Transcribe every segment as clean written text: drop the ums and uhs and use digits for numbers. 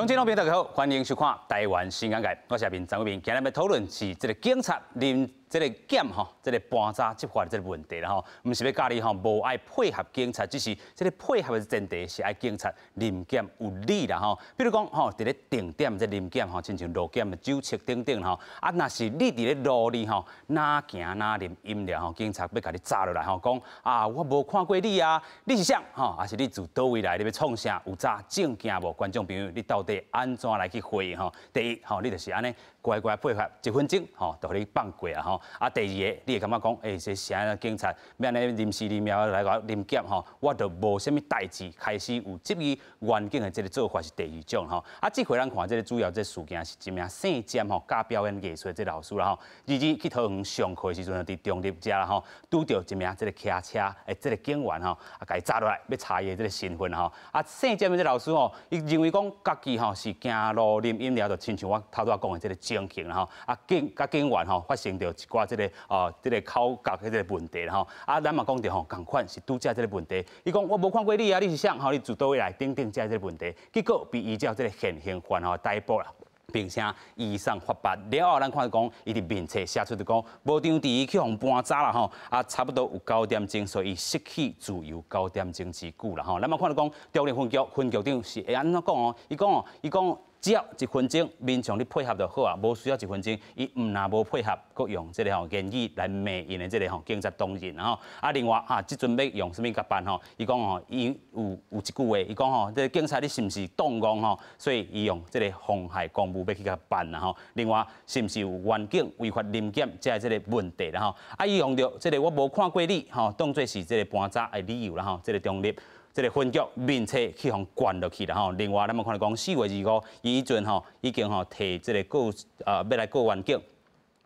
乡親老朋友大家好，歡迎收看《台灣新眼界》，我是阿明張偉明。今日欲討論是這个警察臨這个檢吼，這个盤查執法的這个問題啦吼，毋是欲教你吼無愛配合警察，只是這个配合的前提是愛警察臨檢有理啦吼。比如講吼，佇咧定點這臨檢吼，親像路檢的酒測等等吼，啊，若是你佇咧路裡吼，哪行哪啉飲料吼，警察欲共你查落來吼，講啊，我無看過你啊，你是啥吼？抑是你自佗位來，你欲創啥？有查證件無？觀眾朋友，你到底按怎來去回應吼？第一吼，你就是按呢乖乖配合，一分鐘吼，就予你放過啊吼。啊，第二个，你會感覺講，欸，這啥警察欲按呢臨時臨了來共我臨檢吼，我就無啥物代誌，開始有質疑員警的這个做法是第二種吼。啊，這回咱看這个主要這事件是一名姓詹吼教表演藝術的這老師啦吼，二二去桃園上課的時陣，佇中壢遮啦吼，拄著一名這个騎車的這个警員吼，啊，共伊查落來，欲查伊的這个身份吼。啊，姓詹的這老師吼，伊認為講家己吼是行路啉飲料，就親像我頭拄仔講的這个情形啦吼。啊，警佮警員吼發生著一寡這个哦，這个口角彼个問題啦吼。啊，咱嘛講著吼，仝款是拄才這个問題。伊講我無看過你啊，你是啥？吼，你自佗位來等等這個問題，結果被依照這个現行犯吼逮捕啦。並且移送法辦了後，咱看講伊佇面冊寫出就講，無張佇伊去予盤查啦吼，啊，差不多有9點鐘，所以失去自由九點鐘之久啦吼。咱嘛看著講，中壢分局分局長是會按怎講哦？伊講哦，伊講只要一分鐘，民眾你配合就好啊，無需要一分鐘。伊毋若無配合，閣用這个吼言語來罵𪜶的這个吼警察同仁吼。啊，另外啊，這陣欲用啥物共辦吼？伊講吼，伊有一句話，伊講吼，這个警察你是毋是擋戇吼？所以伊用這个妨害公務欲去共辦啦吼。另外，是毋是有員警違法臨檢這這个問題啦吼？啊，伊用著這个我無看過你吼，當做是這个盤查的理由啦吼。這个中壢這个分局面冊去予關落去啦吼。另外，咱嘛看著講4月25，伊彼陣吼已經吼提這个告欲來告員警，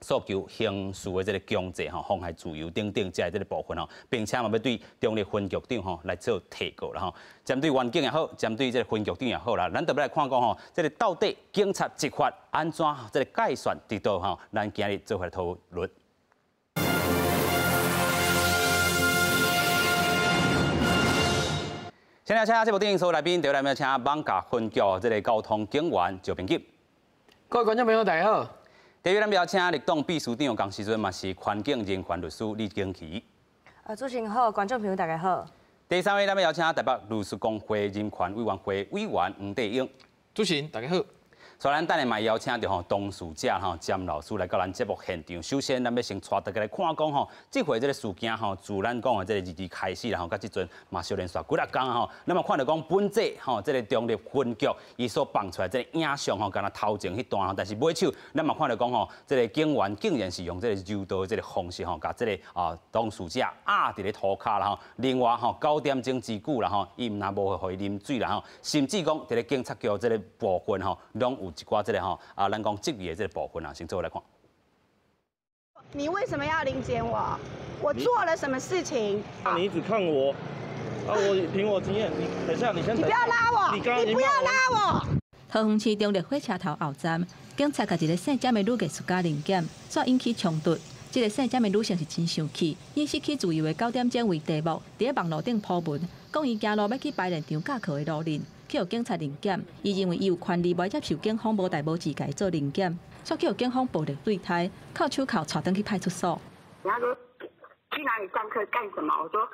訴求刑事的這个強制吼，妨害自由等等這這个部分吼，並且嘛欲對中壢分局長吼來做提告啦吼。針對員警也好，針對這个分局長也好啦，咱就欲來看講吼，這个到底警察執法按怎這个界線佇佗吼？咱今日做伙來討論。先來請節目頂所有來賓，第一來請艋舺分局這个交通警員趙秉錦。各位觀眾朋友，大家好。第二，咱邀請綠黨秘書長，仝時陣嘛是環境人權律師李景琦。主持人好，觀眾朋友大家好。第三位，咱邀請台北律師公會人權委員會委員黃帝英。主持人大家好。所以咱等下嘛邀請著吼當事者吼詹老師來到咱節目現場。首先，咱欲先帶大家來看講吼，這回這个事件吼，自咱講的這个二二開始啦吼，到這陣嘛小連續幾若工吼，咱嘛看著講本這吼這个中壢分局伊所放出來這个影像吼，敢若頭前彼段吼，但是尾手咱嘛看著講吼，這个警員竟然是用這个柔道的這个方式吼，共這个啊當事者壓佇咧塗跤啦吼。另外吼9點鐘之久啦吼，伊毋若無予伊啉水啦吼，甚至講佇咧警察局這个部分吼，攏有一寡這个吼啊，咱講質疑的這个部分啊，先做伙來看。你為什麼要臨檢我？我做了什麼事情？啊，你一直看我，啊，我憑我經驗，你等下，你先。你不要拉我！你不要拉我！桃園市中壢火車頭後站，警察共一个姓詹的女藝術家臨檢，煞引起衝突。這个姓詹的女性是真生氣，以失去自由的九點鐘為題目，佇咧網路頂鋪文，講伊行路欲去排練場教課的路面，去予警察臨檢，伊認為伊有權利袂接受警方無代無誌共伊做臨檢，煞去予警方暴力對待，銬手銬帶轉去派出所。他說去哪裡上課幹什麼？我說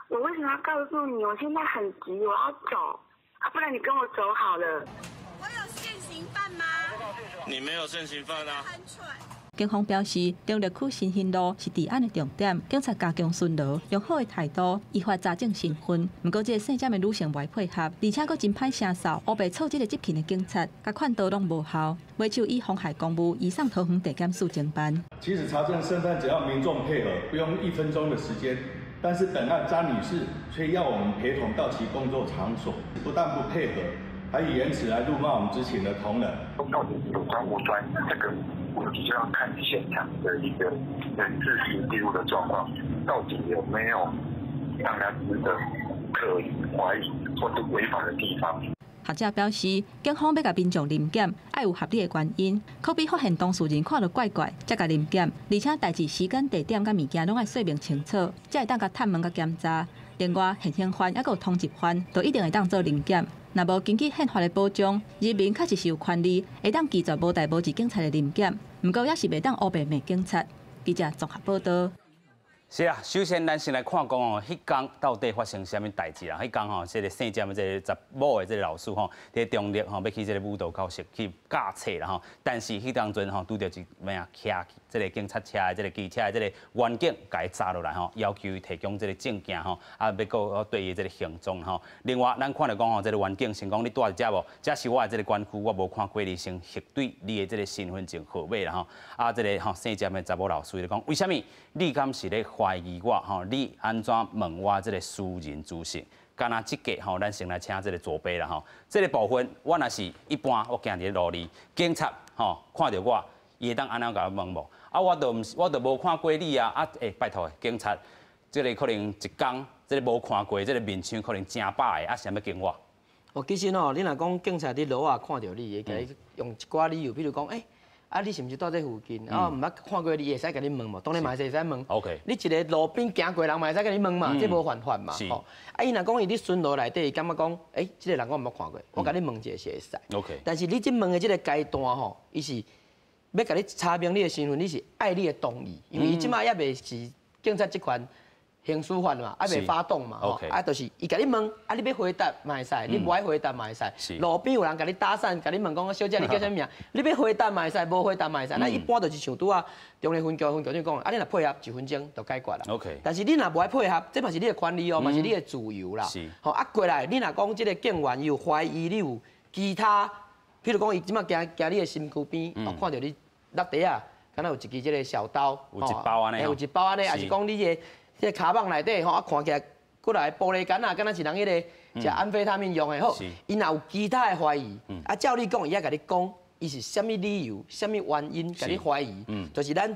我為什麼要告訴你？我現在很急，我要走啊，不然你跟我走好了。我有現行犯嗎？你沒有現行犯啊。很蠢。警方表示，中壢區新興路是治安的重點，警察加強巡邏，用好的態度依法查證身份。毋過，這个姓詹的女性袂配合，而且閣真歹聲嗽，烏白錯這个執勤的警察，共勸導攏無效，尾手以妨害公務移送桃園地檢署偵辦。其實查證身份只要民眾配合，不用1分鐘的時間。但是本案詹女士卻要我們陪同到其工作場所，不但不配合，還以言辭來辱罵我們執勤的同仁。到底有專無專，這個問題就要看現場的一個人質記錄的狀況，到底有沒有讓他值得可疑、懷疑或者違法的地方。學者表示，警方欲共民眾臨檢，愛有合理的原因，可比發現當事人看著怪怪，才共臨檢，而且代誌時間、地點佮物件攏愛說明清楚，才會當共探問佮檢查。另外，現行犯抑閣有通緝犯，都一定會當做臨檢。若無根據憲法的保障，人民確實是有權利會當拒絕無代無誌警察的臨檢，毋過也是袂當烏白罵警察。記者綜合報道。是啊，首先咱先來看講哦，彼工到底發生啥物代誌啦？彼工吼，這個姓詹的這个查某的這个老師吼，佇中壢吼欲去這个舞蹈教室去教冊啦吼，但是彼當陣吼拄著一咩啊，騎這个警察車的這个機車的這个員警共伊查落來吼，要求伊提供這个證件吼，啊，欲閣對伊這个行蹤吼。另外，咱看著講吼，這个員警先講你蹛佇遮無？這是我的這个管區，我無看過你，先核對你的這个身份證號碼啦吼。啊，這个吼姓詹的查某老師就講，為啥物你敢是咧懷疑我吼？你按怎問我這个私人資訊？敢若這個吼，咱先來請這个左輩啦吼。這个部分我若是一般，我行佇咧路裡，警察吼看著我，伊會當按怎共我問無？啊，我都毋是，我都無看過你啊！啊，欸，拜託，警察，這个可能一工，這个無看過，這个面相可能誠百个，啊，啥欲警我？哦，其實吼，你若講警察佇路仔看著你，會共你用一寡理由，比如講，欸，啊，你是毋是蹛這附近？啊，毋捌看過你，會使共你問無？當然嘛會使問。你一个路邊行過人嘛會使共你問嘛，這無犯法嘛。吼。啊，伊若講伊佇巡邏內底，伊感覺講，欸，這个人我毋捌看過，我共你問一下是會使。 但是你這問的這个階段吼，伊是欲共你查明你的身份，你是愛你的同意，因為伊這擺猶未是警察職權行使法嘛，猶未發動嘛，吼，啊，就是伊共你問，啊，你欲回答嘛會使，你無愛回答嘛會使。路邊有人共你搭訕，共你問講，小姐你叫啥物名？你欲回答嘛會使，無回答嘛會使。咱一般就是像拄仔中壢分局分局長講，啊，你若配合一分鐘就解決啦。 但是你若無愛配合，這嘛是你的權利哦，嘛是你的自由啦。吼，啊，過來，你若講這个警員有懷疑你有其他，譬如講伊這擺行行你的身軀邊，哦，看著你落袋仔，敢若有一支這个小刀，有一包按呢，有一包按呢，抑是講你的這个跤蠓內底吼，啊看起來過來玻璃桿仔，敢若是人彼个食安非他命用的好，伊若有其他的懷疑，啊照理講，伊愛共你講，伊是啥物理由、啥物原因共你懷疑，就是咱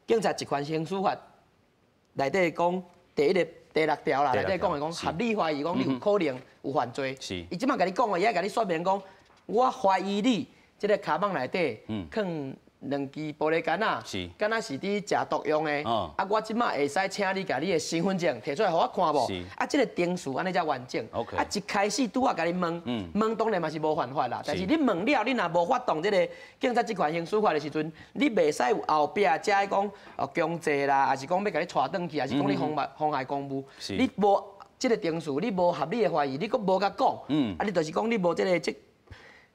警察職權行使法內底講第一个第六條啦，內底講的講合理懷疑，講你有可能有犯罪。伊這擺共你講的，伊愛共你說明講，我懷疑你這个跤蠓內底囥兩支玻璃桿仔，敢若是佇食毒用的。啊，我這擺會使請你共你的身份證提出來予我看無？啊，這个程序按呢才完整。啊，一開始拄仔共你問，問當然嘛是無犯法啦。但是你問了，你若無發動這个警察職權行使法的時陣，你袂使有後壁才愛講哦強制啦，抑是講欲共你帶轉去，抑是講你妨害妨害公務。你無這个程序，你無合理的懷疑，你閣無共講，啊，你就是講你無這个這。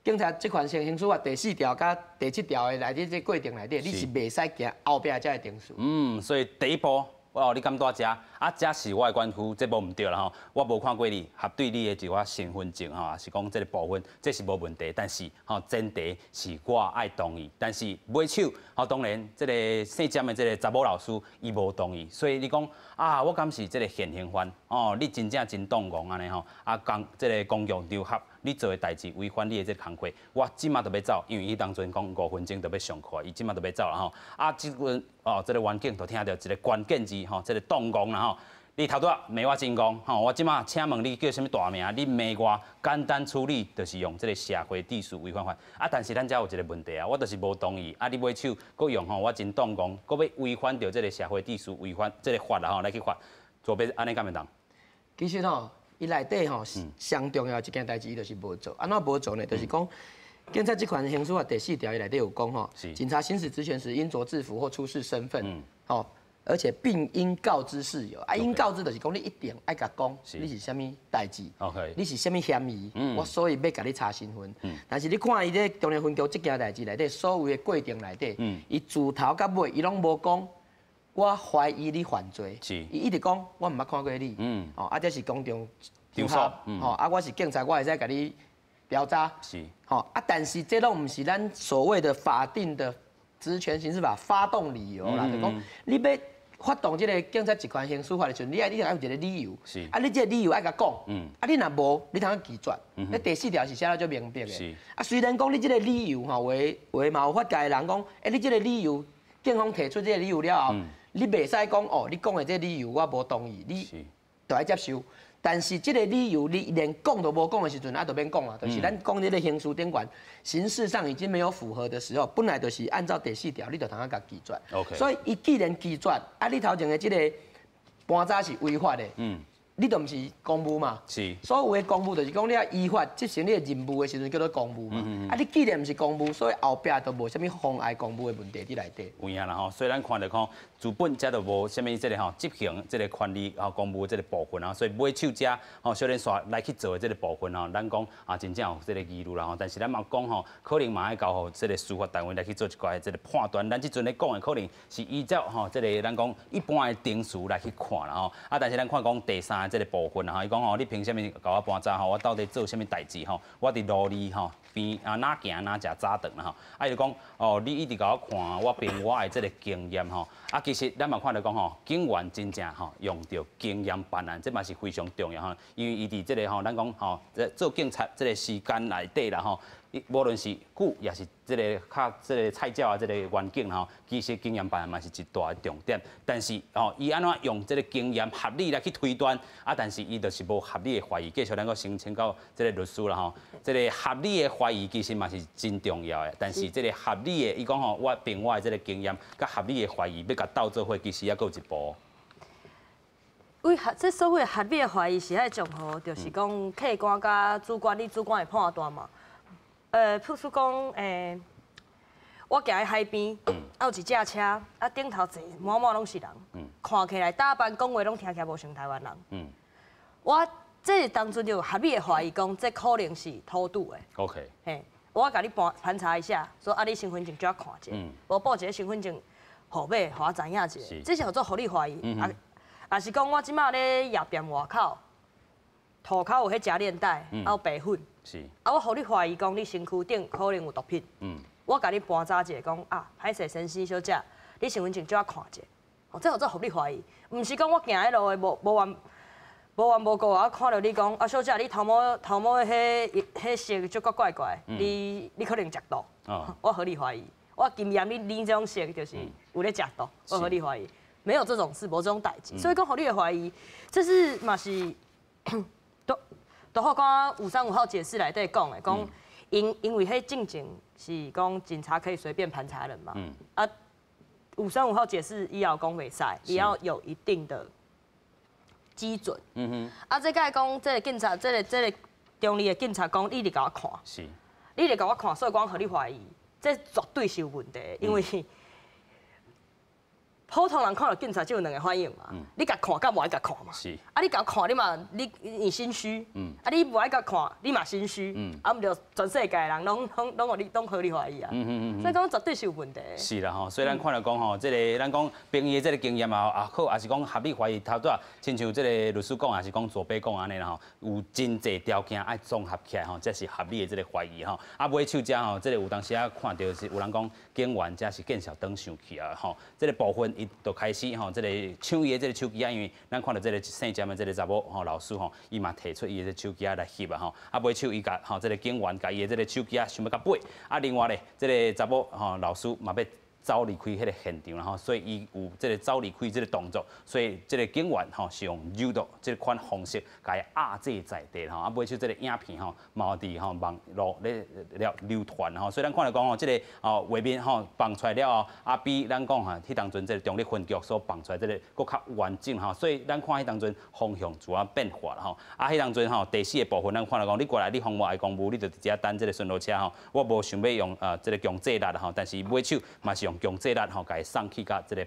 警察職權行使法第四條佮第七條的內底這規定內底，你是袂使行後壁這个程序。嗯，所以第一步，哦，你敢蹛遮？啊，這是我的管區，這無毋對啦吼。我無看過你，核對你的一寡身份證吼，是講這个部分，這是無問題。但是吼，前提是我愛同意。但是尾手吼，當然這个姓詹的這个查某老師伊無同意，所以你講啊，我敢是這个現行犯哦？你真正真動戇按呢吼？啊，公這个公共場合你做的代誌違反你的這个工課，我這馬就欲走，因為伊當陣講5分鐘就欲上課，伊這馬就欲走啦吼。啊，這陣哦，這个員警就聽著一个關鍵字吼，這个動戇啦吼。你頭拄仔罵我真戇吼，我這馬請問你叫啥物大名？你罵我簡單處理，就是用這个社會秩序違反法。啊，但是咱遮有一个問題啊，我就是無同意。啊，你尾手閣用吼，我真動戇，閣欲違反著這个社會秩序違反這个法啦吼，來去罰，做欲按呢敢會當？其實吼，伊內底吼上重要一件代誌，伊就是無做。按怎無做呢？就是講警察職權行使法第四條，伊內底有講吼，警察行使職權時，應著制服或出示身份，吼。而且並應告知事由，啊，應告知就是講你一定愛共講，你是啥物代誌，你是啥物嫌疑，我所以欲共你查身份。但是你看伊這中壢分局這件代誌內底，所有的過程內底，伊自頭到尾伊攏無講，我懷疑你犯罪，伊一直講我毋捌看過你，哦，啊這是公眾場合，吼，啊我是警察，我會使共你調查，吼，啊但是這攏毋是咱所謂的法定的職權行使法發動理由啦，就講你欲發動這个警察職權行使法的時陣，你愛有一个理由，啊，你這个理由愛共講，啊，你若無，你通拒絕。那第四條是寫得足明白的。啊，雖然講你這个理由吼，有的有的嘛有法界的人講，欸，你這个理由，警方提出這个理由了後，你袂使講哦，你講的這个理由我無同意，你就愛接受。但是這个理由你連講都無講的時陣，啊，就免講啊，就是咱講這个刑事頂懸，形式上已經沒有符合的時候，本來就是按照第四條，你就通共拒絕。所以伊既然拒絕，啊，你頭前的這个盤查是違法的。你都毋是公務嘛？是。所有的公務就是講你愛依法執行你的任務的時陣叫做公務嘛。啊，你既然毋是公務，所以後壁就無啥物妨礙公務的問題佇內底。有影啦吼，所以咱看著講，自本這就無啥物這个吼執行這个權利吼公務這个部分啊，所以尾手遮吼小連紲來去做的這个部分吼，咱講啊真正有這个疑慮啦吼。但是咱嘛講吼，可能嘛愛交予這个司法單位來去做一寡這个判斷。咱這陣咧講的可能是依照吼這个咱講一般的程序來去看啦吼。啊，但是咱看講第三這个部分啦吼，伊講吼，你憑啥物共我盤查吼？我到底做啥物代誌吼？我佇路裡吼邊啊，哪行哪食早頓啦吼。啊，伊就講哦，你一直共我看，我憑我的這个經驗吼。啊，其實咱嘛看著講吼，警員真正吼用著經驗辦案，這嘛是非常重要吼。因為伊佇這个吼，咱講吼，做警察這个時間內底啦吼，無論是久，也是這个較這个菜鳥啊，這個環境吼，其實經驗辦案嘛是一大的重點。但是吼，伊按怎用這个經驗合理來去推斷啊？但是伊就是無合理的懷疑。繼續咱閣先請教這個律師啦吼，這个合理的懷疑其實嘛是真重要的。但是這个合理的，伊講吼，我憑我的這个經驗，佮合理的懷疑，欲共鬥做伙，其實猶閣有一步。為合這所謂合理的懷疑是愛綜合，就是講客觀佮主觀，你主觀的判斷嘛。譬如講，我行佇海邊，啊有一隻車，啊頂頭坐滿滿攏是人，看起來打扮講話攏聽起來無像台灣人。我這當陣就有合理的懷疑，講這可能是偷渡的。 嘿，我共你盤盤查一下，說啊你身份證借我看一下，無報一个身份證號碼，予我知影一下，這是叫做合理懷疑。啊，也是講我這馬咧夜店外口，塗跤有彼食鏈帶，啊有白粉。啊，我予你懷疑講你身軀頂可能有毒品。我共你盤查一下，講啊，歹勢先生小姐，你身份證借我看一下。哦，這叫做合理懷疑，毋是講我行佇路的無無緣無緣無故啊，看著你講啊，小姐你頭毛頭毛彼彼色足夠怪怪，你可能食毒。我合理懷疑，我經驗你你這種色就是有咧食毒，我合理懷疑，沒有這種事，無這種代誌，所以講合理的懷疑，這是嘛是都。都好講535號解釋內底講的，講因為彼進前是講警察可以隨便盤查人嘛，啊，535號解釋以後講袂使，伊要有一定的基準。啊，這個講這个警察，這個中壢的警察講，你直共我看，你直共我看，所以講合理懷疑，這絕對是有問題，因為普通人看著警察只有兩个反應嘛，你共看佮無愛共看嘛。啊，你共看你嘛，你心虛。啊，你無愛共看，你嘛心虛。啊，毋著全世界人攏攏攏予你攏合理懷疑啊。所以講絕對是有問題。是啦吼，所以咱看著講吼，這个咱講憑伊的這个經驗啊，啊好，也是講合理懷疑，頭拄仔親像這个律師講，也是講左邊講按呢啦吼，有真濟條件愛綜合起來吼，才是合理的這个懷疑吼。啊，尾手遮吼，這个有當時啊看著是有人講警員遮是見笑轉生氣啊吼，這个部分伊就開始吼，這个搶伊的這个手機啊，因為咱看著這个姓詹的這个查某吼老師吼，伊嘛提出伊的手機仔來翕啊吼，啊尾手伊共吼這个警員共伊的這个手機仔想欲共掰，啊另外咧，這个查某吼老師嘛欲走離開彼个現場啦吼，所以伊有這个走離開這个動作，所以這个警員吼是用柔道這款方式共伊壓制在地吼，啊尾手這个影片吼，嘛佇吼網路咧了流傳吼，所以咱看著講吼，這个哦畫面吼放出來了後，啊比咱講吼，彼當陣這个中壢分局所放出來這个閣較完整吼，所以咱看彼當陣方向就按變化啦吼，啊彼當陣吼第四个部分，咱看著講，你過來你妨礙公務，你就佇遮等這个巡邏車吼，我無想欲用這个強制力吼，但是尾手嘛是用強制力吼，共伊送去共這个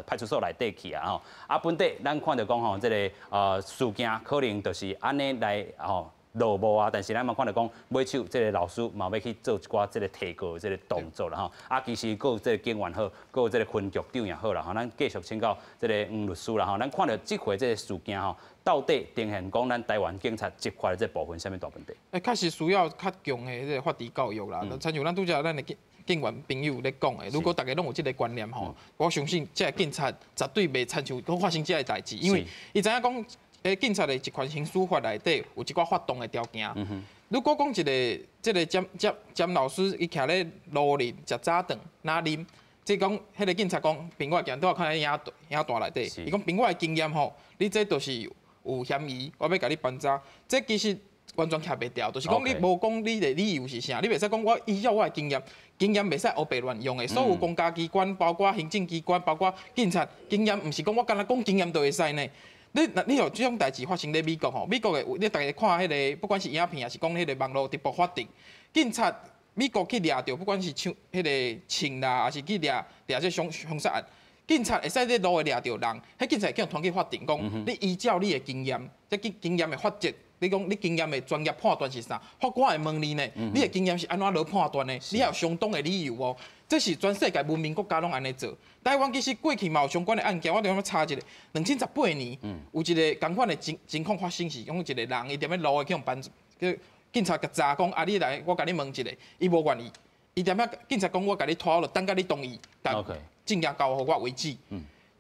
派出所內底去啊吼，啊本底咱看著講吼，這个事件可能就是按呢來吼落幕啊，但是咱嘛看著講尾手這个老師嘛欲去做一寡這个提告這个動作啦吼，啊其實閣有這个警員好，閣有這个分局長也好啦吼，咱繼續請教這个黃律師啦吼，咱看著這回這个事件吼，到底呈現講咱台灣警察執法的這部分啥物大問題？欸，確實需要較強的這个法治教育啦，親像咱拄才咱的警員朋友咧講的，如果逐家攏有這个觀念吼，我相信這个警察絕對袂親像閣發生這个代誌，因為伊知影講，警察的職權行使法內底有一寡法動的條件。如果講一个這个詹詹詹老師伊徛咧路裡食早頓，若啉，這講彼个警察講，憑我的經驗，拄仔看佇影影帶內底，伊講憑我的經驗吼，你這就是有嫌疑，我欲共你盤查，這其實完全徛袂牢，就是講你無講你的理由是啥，你袂使講我依照我的經驗，經驗袂使烏白亂用的。所有公家機關，包括行政機關，包括警察，經驗毋是講我干焦講經驗就會使呢。你有這種代誌發生佇美國吼，美國的你逐家看彼个，不管是影片，抑是講彼个網路直播法庭，警察美國去掠著，不管是槍彼个槍啦，抑是去掠掠這兇兇殺案，警察會使佇路的掠著人，彼警察會叫傳去法庭講，你依照你的經驗，這經經驗的法則。你講你經驗的專業判斷是啥？法官會問你呢？你的經驗是按怎來判斷的？你也有相當的理由哦。這是全世界文明國家攏按呢做。台灣其實過去嘛有相關的案件，我佇遐查一下，2018年有一个仝款的情情況發生，是講一个人伊踮咧路的去予辦，叫警察共查講啊，你來，我共你問一下，伊無願意，伊踮遐警察講我共你拖落，等甲你同意，證件交予我為止。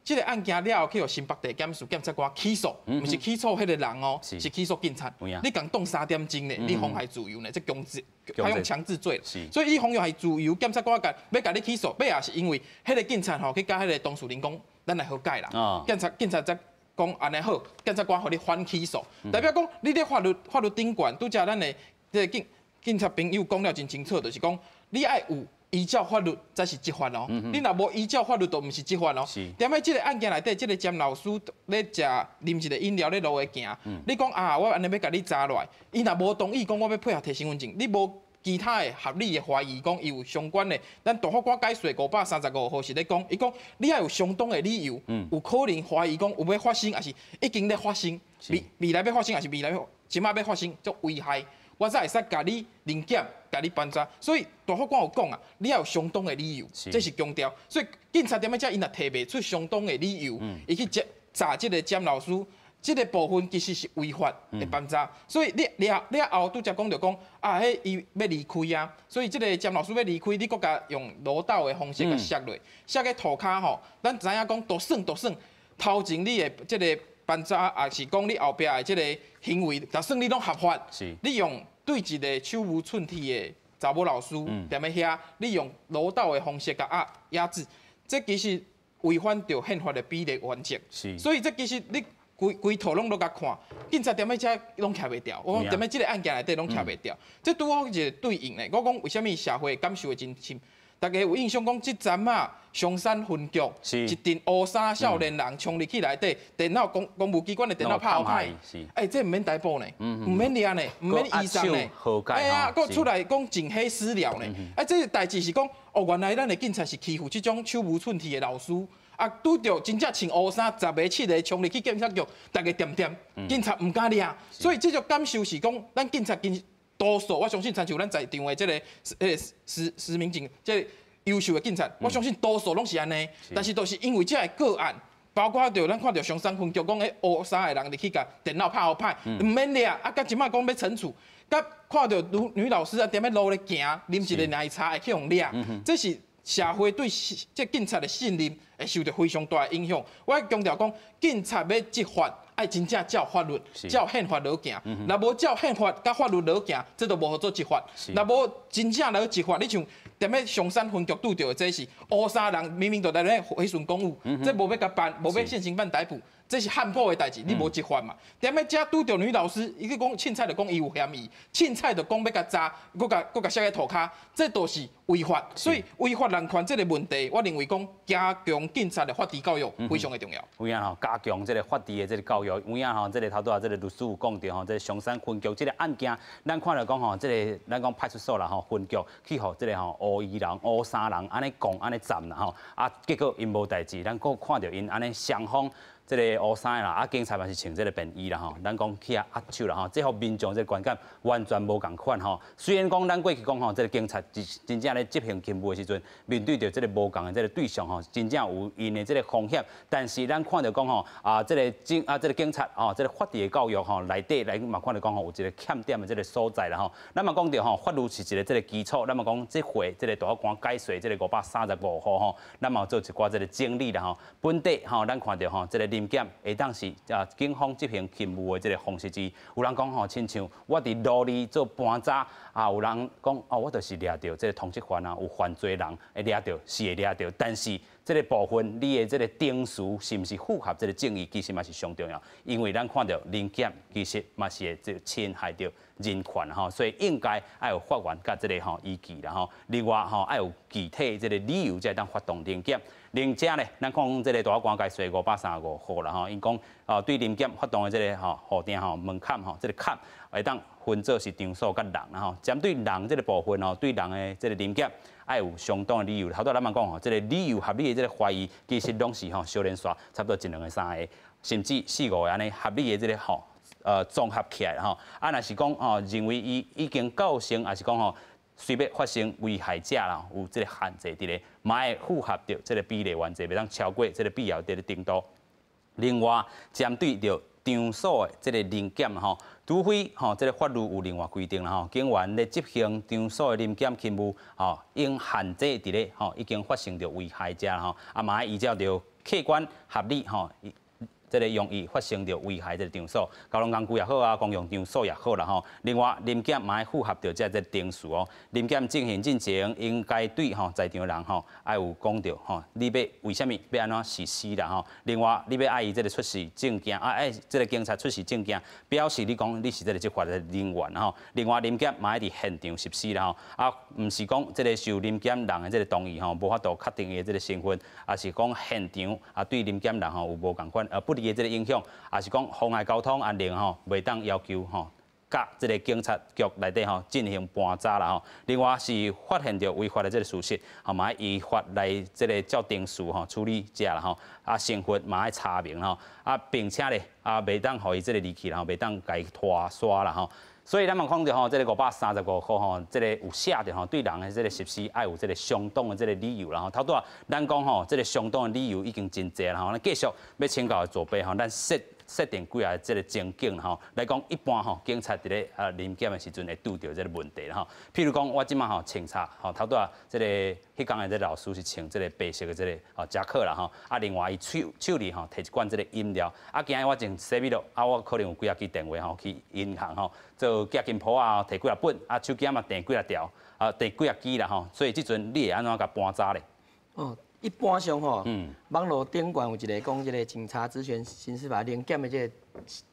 這个案件了後，去予新北地檢署檢察官起訴，毋是起訴彼个人哦，是起訴警察。你共擋三點鐘呢？你妨害自由呢？這強制，他用強制罪。所以伊妨害自由，檢察官共欲共你起訴，尾仔是因為彼個警察吼去共彼个當事人講，咱來和解啦。警察警察才講按呢好，檢察官予你緩起訴，代表講你佇法律法律頂懸，拄才咱的這个警警察朋友講了真清楚，就是講你愛有。依照法律才是執法哦，你若無依照法律，就毋是執法哦。踮咧這个案件內底，這个詹老師咧食啉一个飲料咧路的行，你講啊，我按呢欲共你查落來，伊若無同意講我欲配合提身份證，你無其他的合理的懷疑講伊有相關的，咱大法官解釋535號是咧講，伊講你愛有相當的理由，有可能懷疑講有欲發生，抑是已經咧發生，未未來欲發生，抑是未來這擺欲發生，足危害。我才會使共你臨檢，共你盤查，所以大法官有講啊，你要有相當的理由，這是強調。所以警察踮咧遮，伊若提袂出相當的理由，伊去查查這个詹老師，這个部分其實是違法的盤查。所以你了了後，拄才講著講啊，彼伊欲離開啊，所以這个詹老師欲離開，你閣共用滷斗的方式共摔落，摔去塗跤吼，咱知影講都算都算，頭前你的這个盤查，抑是講你後壁的這个行為，就算你攏合法，你用對一个手無寸鐵的查某老師踮咧遐，你用滷斗的方式共壓壓制，這其實違反著憲法的比例原則。所以這其實你規規套攏攏共看，警察踮咧遮攏徛袂牢。我講踮咧這个案件內底攏徛袂牢。這拄好一個對應咧。我講為啥物社會感受會真深？大家有印象講，這陣仔松山分局一陣烏衫少年人衝入去內底，電腦公公務機關的電腦拍予歹，欸，這毋免逮捕呢，毋免掠呢，毋免移送呢，哎呀，閣出來講盡黑私了呢，啊，這个代誌是講，哦，原來咱的警察是欺負這種手無寸鐵的老師，啊，拄著真正穿烏衫十个七个衝入去警察局，逐家恬恬，警察毋敢掠，所以這種感受是講，咱警察其實多數，我相信親像咱在場的這个實實民警，這个優秀的警察，我相信多數攏是按呢。但是，就是因為這个個案，包括著咱看著松山分局講，彼烏衫的人入去共電腦拍予歹，毋免掠，啊，佮這擺講欲懲處，佮看著女女老師啊，踮咧路咧行，啉一个奶茶會去予掠，這是社會對這警察的信任會受著非常大的影響。我強調講，警察欲執法，愛真正照法律、照憲法來行。若無照憲法佮法律來行，這就無號做執法。若無真正來執法，你像踮咧松山分局拄著的這是烏衫人，明明就佇咧毀損公物，這無欲共辦，無欲現行犯逮捕，這是漢堡的代誌，你無執法嘛？踮咧遮拄著女老師，伊去講凊彩就講伊有嫌疑，凊彩就講欲共查，閣共閣共摔去塗跤，這都是違法。所以違法人權這个問題，我認為講加強警察的法治教育非常的重要。有影吼，加強這个法治的這个教育，有影吼，這个頭拄仔這个律師有講著吼，這个松山分局這个案件，咱看著講吼，這个咱講派出所啦吼，分局去予這个吼烏衣人、烏衫人按呢講、按呢站啦吼，啊，結果𪜶無代誌，咱閣看著𪜶按呢雙方。這个烏衫的啦，啊，警察嘛是穿這个便衣啦吼，咱講去遐握手啦吼，這予民眾這个觀感完全無仝款吼。雖然講咱過去講吼，這个警察真真正咧執行勤務的時陣，面對著這个無仝的這个對象吼，真正有𪜶的這个風險。但是咱看著講吼，啊，這个警啊，這个警察吼，這个法治的教育吼，內底來嘛看著講吼，有一个欠點的這个所在啦吼。咱嘛講著吼，法律是一个這个基礎，咱嘛講這回這个大法官解釋這个535號吼，咱嘛有做一寡這个整理啦吼。本底吼，咱看著吼，這个臨檢會當是啊，警方執行勤務的這个方式之一。有人講吼，親像我佇路裡做盤查啊，有人講哦，我就是掠著這个通緝犯啊，有犯罪人會掠著是會掠著，但是這个部分你的這个程序是毋是符合這个正義，其實嘛是上重要。因為咱看著臨檢其實嘛是會這侵害著人權吼，所以應該愛有法源佮這个吼依據啦吼。另外吼，愛有具體這个理由才會當發動臨檢。另者咧，咱看這个大法官解釋535號啦吼，𪜶講哦對臨檢發動的這个吼戶定吼門檻吼，這个坎會當分做是場所佮人啦吼。針對人這个部分吼，對人的這个臨檢愛有相當的理由。頭拄咱嘛講吼，這个理由合理的這个懷疑，其實攏是吼相連紲，差不多一兩个三个，甚至四五个按呢合理的這个吼綜合起來吼。啊，若是講吼認為伊已經構成，抑是講吼隨欲發生危害者啦，有這个限制佇咧，嘛愛符合著這个比例原則，袂當超過這个必要的程度。另外，針對著場所的這个臨檢吼，除非吼這个法律有另外規定啦吼，警員咧執行場所的臨檢勤務吼，應限制佇咧吼已經發生著危害者吼，啊嘛愛依照著客觀合理吼。這个容易發生著危害這个場所，交通工具也好啊，公共場所也好啦吼。另外，臨檢嘛愛符合著這个程序哦。臨檢進行進前，應該對吼在場人吼愛有講著吼，你欲為啥物欲按怎實施啦吼。另外，你欲愛伊這个出示證件，啊愛這个警察出示證件，表示你講你是這个執法的人員吼。另外，臨檢嘛愛佇現場實施啦吼，啊，毋是講這个受臨檢人的這个同意吼，無法度確定伊的這个身份，抑是講現場啊對臨檢人吼有無仝款不利的這个影響，抑是講妨礙交通安寧吼，袂當要求吼，佮這个警察局內底吼進行盤查啦吼。另外是發現著違法的這个事實，吼嘛愛依法來這个照程序吼處理這啦吼。啊，身份嘛愛查明吼，啊，並且咧啊，袂當予伊這个離去啦吼，袂當共伊拖沙啦吼。所以咱嘛看著吼，這个535號吼，這个有寫著吼，對人的這个實施愛有這个相當的這个理由啦吼。頭拄仔咱講吼，這个相當的理由已經真濟啦吼。咱繼續欲請教助理吼，咱設定幾个這个情景吼，來講一般吼，警察佇咧臨檢的時陣會拄著這个問題啦吼。譬如講，我這馬吼穿插吼，頭拄仔這个彼工的這个老師是穿這个白色的這个吼夾克啦吼，啊，另外伊手裡吼提一罐這个飲料，啊，今日我穿西米露，啊，我可能有幾仔支電話吼去銀行吼做寄金簿啊，提幾仔本，啊，手機嘛訂幾仔條，啊，訂幾仔支啦吼，所以這陣你會按怎共盤查咧？哦。一般上吼，網路頂懸有一个講這个警察職權行使法臨檢的這个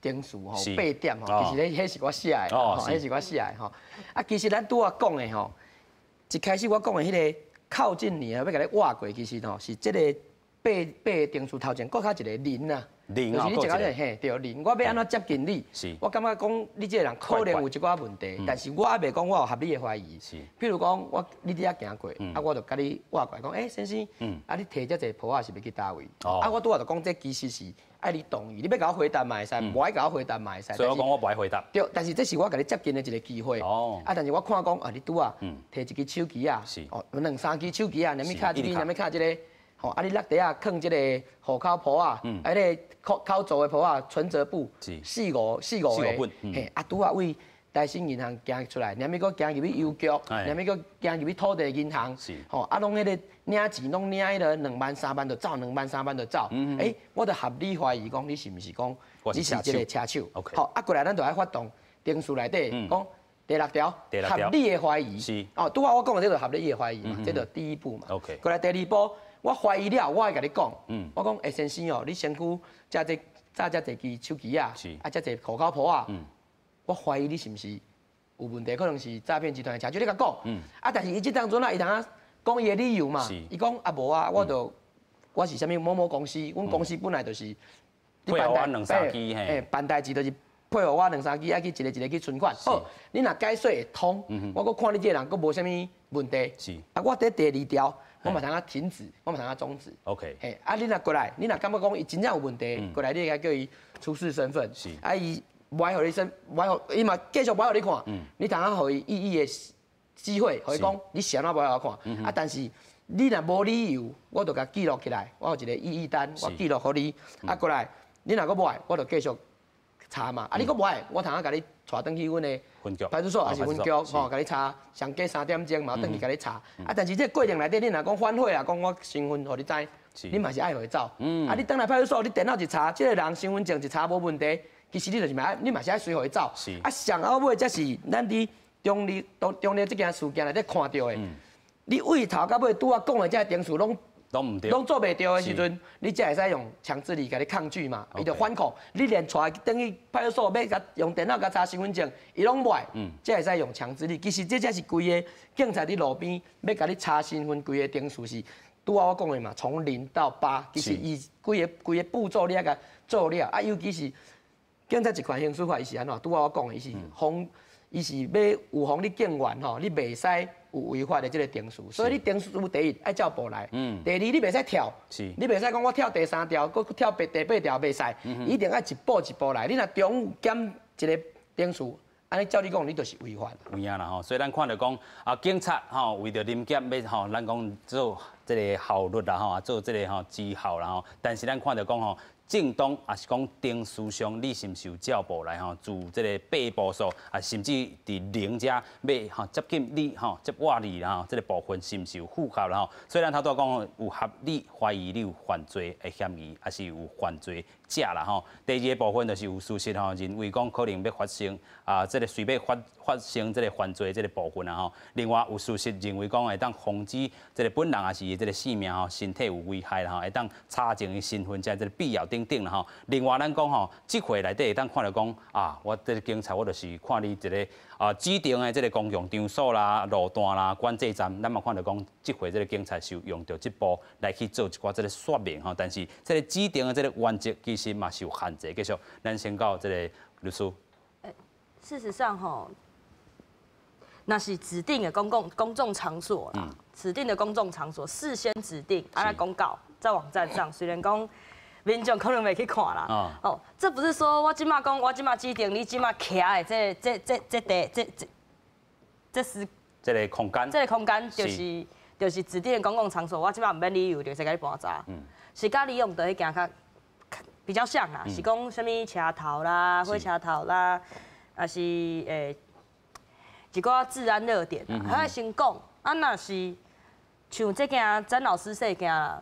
程序吼，八點吼，其實彼彼是我寫的，吼，彼是我寫的吼。啊，其實咱拄仔講的吼，一開始我講的彼个靠近你啊，欲共你倚過，其實吼是這个八八个程序頭前閣較一个人啊。就是你一個嘿，對，人，我欲按怎接近你？我感覺講你這个人可能有一寡問題，但是我猶袂講我有合理的懷疑。譬如講，我你佇遐行過，啊，我就共你倚過來講，欸，先生，啊，你提遮濟簿仔是欲去佗位？啊，我拄仔就講這其實是愛你同意，你欲共我回答嘛會使，無愛共我回答嘛會使。所以我講我無愛回答。對，但是這是我共你接近的一個機會。啊，但是我看講啊，你拄仔提一支手機仔，哦，兩三支手機仔，連物敲這个，連物敲這个。吼，啊！你落袋仔囥這个戶口簿仔，啊，彼个口口座的簿仔，存摺簿，四五四五个，嘿，啊，拄仔為台新銀行行出來，連物閣行入去郵局，連物閣行入去土地銀行，吼，啊，攏彼个領錢，攏領彼个2萬三萬就走，2萬三萬就走。欸，我就合理懷疑講你是毋是講你是這个車手？好，啊，過來咱就愛發動程序內底講第六條合理的懷疑。哦，拄仔我講的這就合理的懷疑嘛，這就第一步嘛。過來第二步。我懷疑了，我會共你講，我講，欸，先生哦，你身軀遮濟揸遮濟支手機仔，啊，遮濟戶口簿仔，我懷疑你是毋是有問題，可能是詐騙集團的車手，你共講，啊，但是伊這當陣啊，伊通啊講伊的理由嘛，伊講啊無啊，我就我是啥物某某公司，阮公司本來就是配合我兩三支，嘿，辦代誌就是配合我兩三支，愛去一個一個去存款。好，你若解說會通，我閣看你這個人閣無啥物問題。啊，我佇第二條。我嘛通啊停止，我嘛通啊終止。 嘿，啊，你若過來，你若感覺講伊真正有問題，過來你會使叫伊出示身份。啊，伊無愛予你身，無愛予，伊嘛繼續無愛予你看。你通啊予伊異議的機會，予伊講你是按怎無愛予我看。啊，但是你若無理由，我就共記錄起來，我有一個異議單，我記錄予你。啊，過來，你若閣無愛，我就繼續查嘛。啊，你閣無愛，我通啊共你帶轉去阮的派出所，抑是分局，吼，共你查，上過3點鐘嘛，轉去共你查。啊，但是這個過程內底，你若講反悔啊，講我身份予你知，你嘛是愛予伊走。啊，你轉來派出所，你電腦一查，這個人身份證一查無問題，其實你就是嘛，你嘛是愛隨予伊走。啊，上後尾才是咱佇中壢中壢這件事件內底看著的，你對頭到尾拄仔講的這個程序攏攏毋對，攏做袂著的時陣，你才會使用強制力共你抗拒嘛，伊就反抗。你連帶伊轉去派出所，欲共用電腦共查身份證，伊攏無愛，才會使用強制力。其實這才是規个警察佇路邊欲共你查身份，規个程序是。拄仔我講的嘛，從0到8，其實伊規个規个步驟你愛共做了，啊，尤其是警察職權行使法，伊是按怎？拄仔我講的，伊是防，伊是欲預防你警員吼，你袂使有違法的這个程序，所以你程序第一愛照步來，第二你袂使跳，你袂使講我跳第三條，閣跳第八條袂使，一定愛一步一步來。你若中減一个程序，按呢照你講，你就是違法。有影啦吼，所以咱看著講啊，警察吼為著臨檢欲吼，咱講做這个效率啦吼，做這个吼績效啦吼，但是咱看著講吼，正當抑是講程序上，你是毋是有照步來吼，自這个八步數啊，甚至佇零遮欲吼接近你吼接倚你啦吼，這个部分是毋是有符合啦吼？所以咱頭拄仔講有合理懷疑你有犯罪的嫌疑，抑是有犯罪者啦吼。第二个部分就是有事實吼，認為講可能欲發生啊，這个隨欲發發生這个犯罪這个部分啦吼。另外有事實認為講會當防止這个本人抑是伊這个性命吼身體有危害啦吼，會當查證伊身份這個必要等等啦吼。另外咱講吼，這回內底會當看著講啊，我這个警察我就是看你一个啊指定的這个公共場所啦、路段啦、管制站，咱嘛看著講，這回這个警察是有用著這步來去做一寡這个說明吼。但是這个指定的這个原則其實嘛是有限制。繼續，咱先到這个律師。事實上吼，若是指定的公眾場所啦，指定的公眾場所事先指定，啊來公告在網站上，雖然講民眾可能袂去看啦。哦，這不是說我這馬講，我這馬指定你這馬徛的這這這這地這這這是這个空間，這个空間就是指定的公共場所，我這馬毋免理由就會使共你盤查。是佮你用的彼件較比較像啦，是講啥物車頭啦、火車頭啦，抑是一寡治安熱點啊，彼愛先講。啊，若是像這件詹老師事件啦，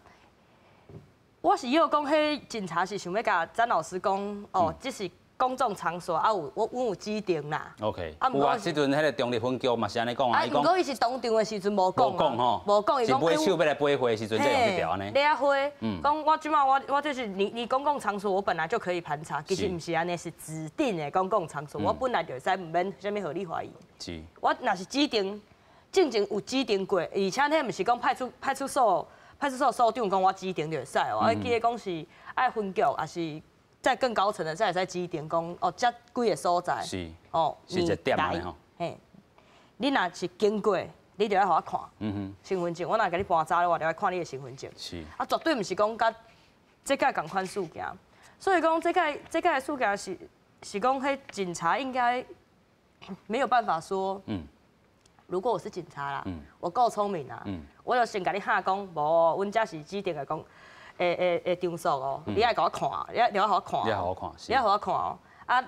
我是欲講，彼警察是想欲共詹老師講，哦，這是公眾場所，啊有我阮有指定啦。 OK，有啊，這陣彼个中壢分局嘛是按呢講啊，啊，毋過伊是當場的時陣無講，無講吼，無講，伊講是買手欲來背貨的時陣才用這條按呢。你啊花，講我這馬我我就是你你公共場所，我本來就可以盤查，其實毋是按呢，是指定的公共場所，我本來就會使毋免啥物合理懷疑。我若是指定，進前有指定過，而且彼毋是講派出所所長講我指定就會使哦，愛記得講是愛分局，抑是再更高層的，才會使指定講哦，這幾个所在，哦，是一個點按呢吼。嘿，你若是經過，你就愛予我看身份證。我若共你盤查咧，我就愛看你的身份證。啊，絕對毋是講佮這擺仝款事件。所以講，這擺的事件是講，彼警察應該沒有辦法說，如果我是警察啦，我夠聰明啊，我就先共你喊講，無，阮這是指定的講，的場所哦，你愛共我看，你愛予我看，你愛予我看，你愛予我看哦。啊，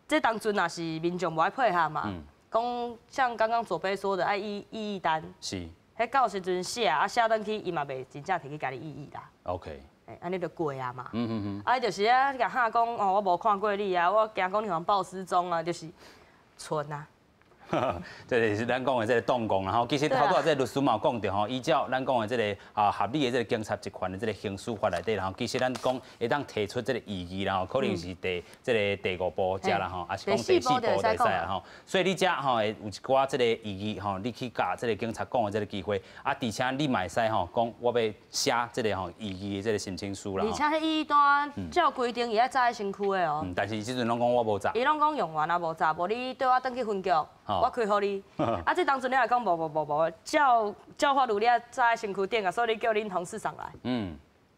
這當陣若是民眾無愛配合嘛，講像剛剛左邊說的，愛異議單，彼到時陣寫啊寫轉去，伊嘛袂真正提去共你異議啦。 欸，按呢就過啊嘛。啊，就是啊，共喊講哦，我無看過你啊，我驚講你予人報失蹤啊，就是蠢啊。這個是咱講的這個擋講啦吼，其實頭拄仔這個律師嘛有講著吼，依照咱講的這个啊合理的這个警察職權的這个行使法內底啦吼，其實咱講會當提出這个異議啦吼，可能是第這个第五步遮啦吼，抑是講第四步就會使啦吼。所以你遮吼會有一寡這个異議吼，你去共這个警察講的這个機會，啊，而且你嘛會使吼講我欲寫這个吼異議的這个申請書啦。而且彼異議單照規定伊愛紮佇身軀的哦。嗯，但是這陣攏講我無紮。伊攏講用完啊無紮，無你綴我轉去分局。我開予你，啊，這當陣你來講無無無無，照照法律你愛紮佇身軀頂啊，所以你叫恁同事上來，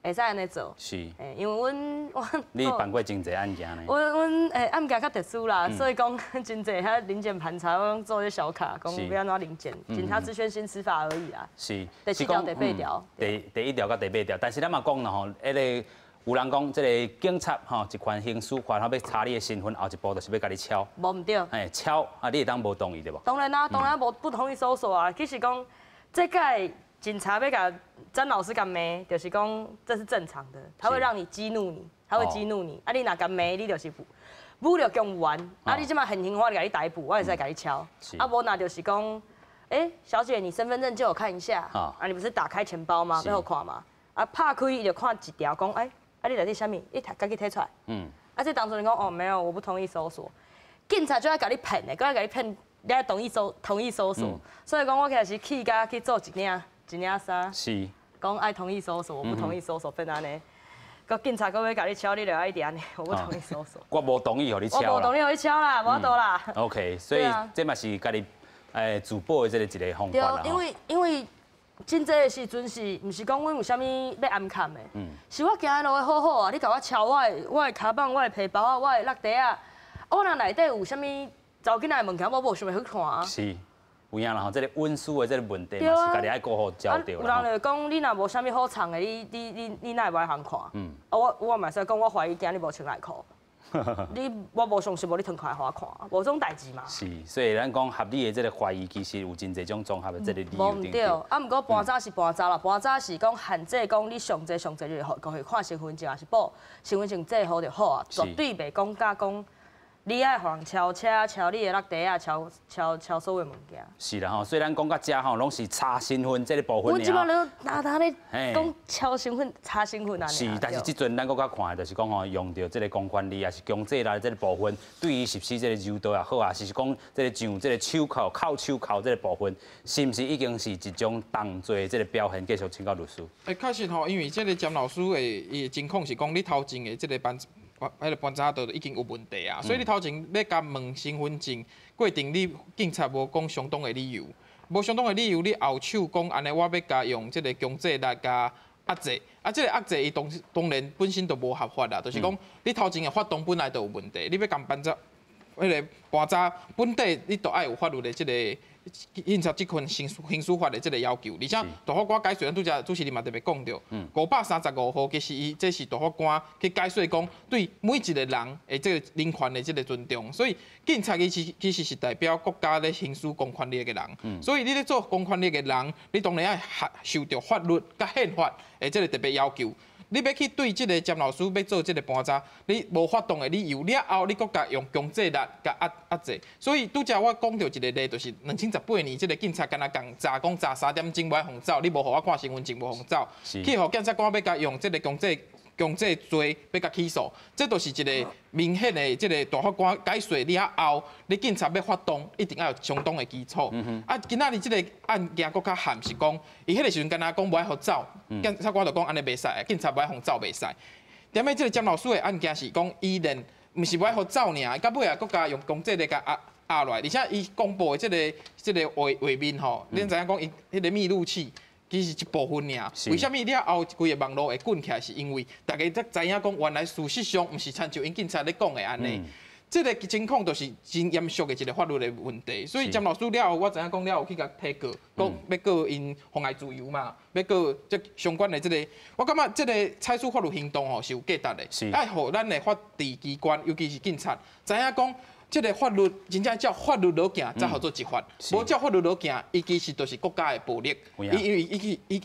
會使按呢做。欸，因為阮我你辦過真濟案件呢？阮案件較特殊啦，所以講真濟遐臨檢盤查，我攏做這小卡，講欲按怎臨檢，警察職權行使法而已啊。第七條、第八條。第一條佮第八條，但是咱嘛講啦吼，彼个有人講，這个警察吼，職權行使法，欲查你的身份，後一步就是欲共你抄。無毋對。嘿，抄啊，你會當無同意對無？當然啦，當然無不同意搜索啊。其實講，這擺警察欲共詹老師共罵，就是講這是正常的，他會讓你激怒你，他會激怒你。啊，你若共罵，你就是武力強援。啊，你這馬現行法共你逮捕，我會使共你抄。啊，無若就是講，欸，小姐，你身份證借我看一下。啊，你不是打開錢包嗎？欲予看嘛。啊，拍開伊就看一條，講，欸。啊！你內底啥物？你家己提出來。啊，這當陣講哦，沒有，我不同意搜索。警察就愛共你騙的，閣愛共你騙，你愛同意搜，同意搜索。所以講，我其實是氣甲去做一領一領衫。講愛同意搜索，我不同意搜索，變按呢。閣警察閣欲共你敲，你就愛一直按呢，我不同意搜索。我無同意予你敲。我無同意予你敲啦，無法度啦。 OK，所以這嘛是家己自保的這個一個方法啦。對，因為真濟的時陣是，毋是講阮有啥物欲掩崁的，是我行的路會好好啊，你共我敲我的跤麭、我的皮包啊、我的落袋仔，我若內底有啥物查某囡仔的物件，我無想欲去看啊。是，有影啦吼，這個隱私的這個問題嘛，是家己愛顧好焦著。有人就講，你若無啥物好藏的，你哪會無愛通看？啊，我嘛會使講，我懷疑驚你無穿內褲。你我無相信，無你脫開來予我看，無這種代誌嘛。是，所以咱講合理的這個懷疑，其實有真濟種綜合的這個理由。無毋對，啊，毋過盤查是盤查啦，盤查是講限制講你上濟上濟就是予伊看身份證，抑是報身份證字號就好啊，絕對袂講甲講。你愛予人敲車、敲你的落袋仔、敲敲敲所有物件。是啦吼，雖然講到遮吼，攏是查身份這個部分。阮這擺咧哪哪咧講敲身份、查身份啊。是，但是這陣咱閣較看的就是講吼，用著這個公權力，抑是強制力這個部分，對伊實施這個柔道也好啊，是講這個上這個手銬、銬手銬這個部分，是毋是已經是一種動作這個表現？繼續請教律師。欸，確實吼，因為這個詹老師的伊的情況是講，你頭前的這個班。彼個盤查都已經有問題啊，所以你頭前欲共問身份證過程，你警察無講相當的理由，無相當的理由，你後手講按呢，我欲共用這個強制力共壓制，啊，這個壓制伊當然本身就無合法啦，就是講你頭前的發動本來就有問題，你欲共盤查，彼個盤查本底你都愛有法律的這個警察職權行使法的這個要求，而且大法官解說，咱拄才主持人嘛特別講著，535號其實伊這是大法官去解說講對每一個人的這個人權的這個尊重，所以警察伊是其實是代表國家咧行使公權力的人，所以你咧做公權力的人，你當然愛受著法律佮憲法的這個特別要求。你欲去對這個詹老師欲做這個盤查，你無法當的理由了後，你閣共用強制力共壓制。所以拄才我講著一個例，就是2018年這個警察敢若共查講查3點鐘無愛予走，你無予我看身份證，無予走，去予檢察官欲共用這個強制罪欲共起訴，這就是一個明顯的這個大法官解說了後，你警察欲發動，一定愛有相當的基礎。啊，今仔日這個案件閣較譀是講，伊彼個時陣敢若講無愛予走，檢察官就講按呢袂使，警察無愛予走袂使。踮咧這個詹老師的案件是講，伊連毋是無愛予走爾，到尾啊閣共用強制力共壓壓落來，而且伊公布的這個畫面吼，恁知影講伊彼個密錄器。其實一部分爾，為啥物了後規个網路會滾起來？是因為大家才知影講，原來事實上毋是親像𪜶警察咧講的按呢。這個情況就是真嚴肅的一個法律的問題。所以詹老師了後，我知影講了後去共提告，講欲告𪜶妨礙自由嘛，欲告這相關的這個，我感覺這個採取法律行動吼是有價值的，愛予咱的法治機關，尤其是警察，知影講。這個法律真正照法律落行，才號做執法。無照法律落行，伊其實就是國家的暴力。伊因為伊去伊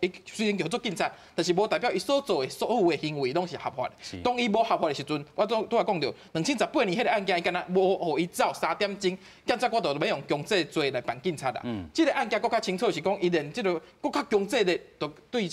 伊雖然叫做警察，但是無代表伊所做的所有的行為攏是合法的。當伊無合法的時陣，我拄拄仔講著，2018年彼個案件，伊敢若無予伊走3點鐘，檢察官就欲用強制罪來辦警察啦。這個案件閣較清楚是講，伊連這個閣較強制的，就對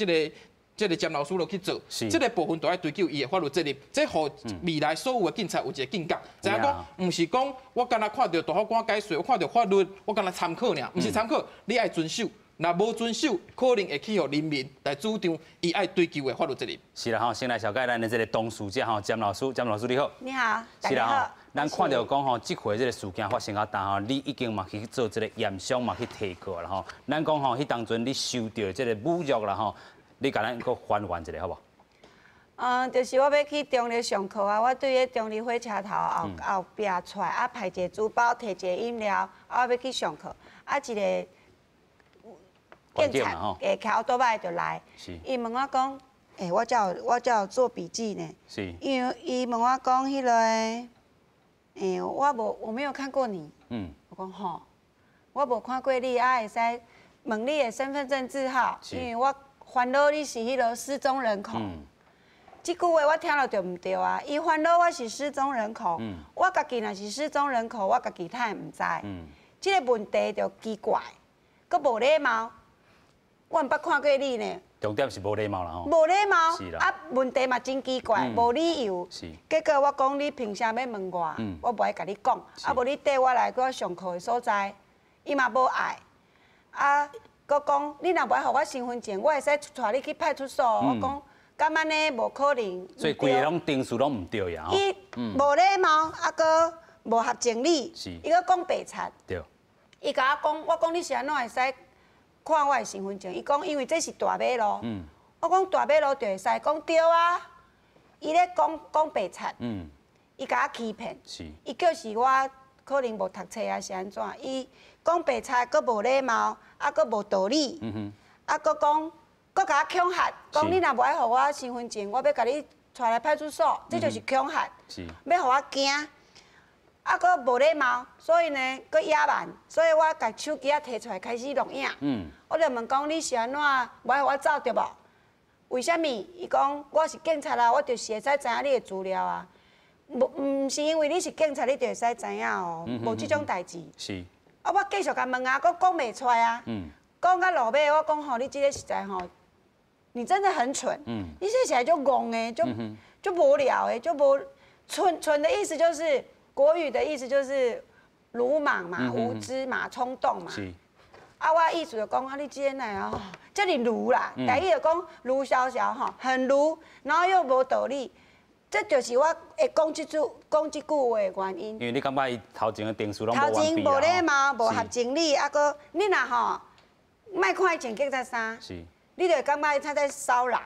這個詹老師落去做，這個部分都愛追究伊的法律責任，這予未來所有的警察有一個警覺，知影講，毋是講我敢若看著大法官解說，我看著法律，我敢若參考爾，毋是參考，你愛遵守，若無遵守，可能會去予人民來主張伊愛追究的法律責任。是啦吼，先來紹介咱的這個當事者吼，詹老師，詹老師你好。你好，大家好。咱看著講吼，這回這個事件發生啊，當吼，你已經嘛去做這個驗傷嘛去提告啦吼。咱講吼，彼當陣你受著這個侮辱啦吼。你共咱閣還原一下好無？就是我欲去中坜上課啊，我對彼中坜火車頭後後壁出來，啊排一個書包，提一個飲料，啊我欲去上課，啊一個警察會騎歐多擺就來，伊問我講，欸，我才有做筆記呢，因為伊問我講彼個，欸，我沒有看過你，我講吼，我無看過你，啊會使問你的身份證字號，因為我煩惱你是彼個失蹤人口，這句話我聽了就毋對啊！伊煩惱我是失蹤人口，我家己若是失蹤人口，我家己哪會毋知？這個問題就奇怪，閣無禮貌，我毋捌看過你呢。重點是無禮貌啦吼。無禮貌，啊，問題嘛真奇怪，無理由。結果我講你憑啥欲問我？我無愛共你講，啊無你綴我來我上課的所在，伊嘛無愛，啊。閣講你若無愛予我身份證，我會使帶你去派出所。我講敢按呢？無可能。所以規个攏程序攏毋對呀。伊無禮貌，啊閣無合情理，伊閣講白賊。伊共我講，我講你是按怎會使看我的身份證？伊講因為這是大馬路。我講大馬路就會使，講對啊。伊咧講講白賊。伊共我欺騙。伊叫是我可能無讀冊啊，是按怎？伊講白賊，閣無禮貌，啊，閣無道理。啊，閣講，閣共我恐嚇，講你若無愛予我身份證，我欲共你帶來派出所，這就是恐嚇。欲予我驚。啊，閣無禮貌，所以呢，閣野蠻，所以我共手機仔提出來開始錄影。我就問講你是按怎無愛予我走對無？為啥物？伊講我是警察啊，我就是會使知影你的資料啊。無，毋是因為你是警察，你就會使知影哦，無這種代誌。啊，我繼續共問啊，閣講袂出來啊。講到落尾，我講吼，你這个實在吼，你真的很蠢。你這起來就戇的，就就無聊的，就無蠢蠢的意思就是國語的意思就是魯莽嘛、無知嘛、衝動嘛。啊，我意思就講啊，你這个哪哦，這爾魯啦，台語就講魯蕭蕭吼，很魯，然後又無道理，這就是我會講這句講這句話的原因。因為你感覺伊頭前的程序攏頭前無禮貌、無合情理，啊，閣你若吼，莫看伊穿警察衫，你就會感覺他在騷擾。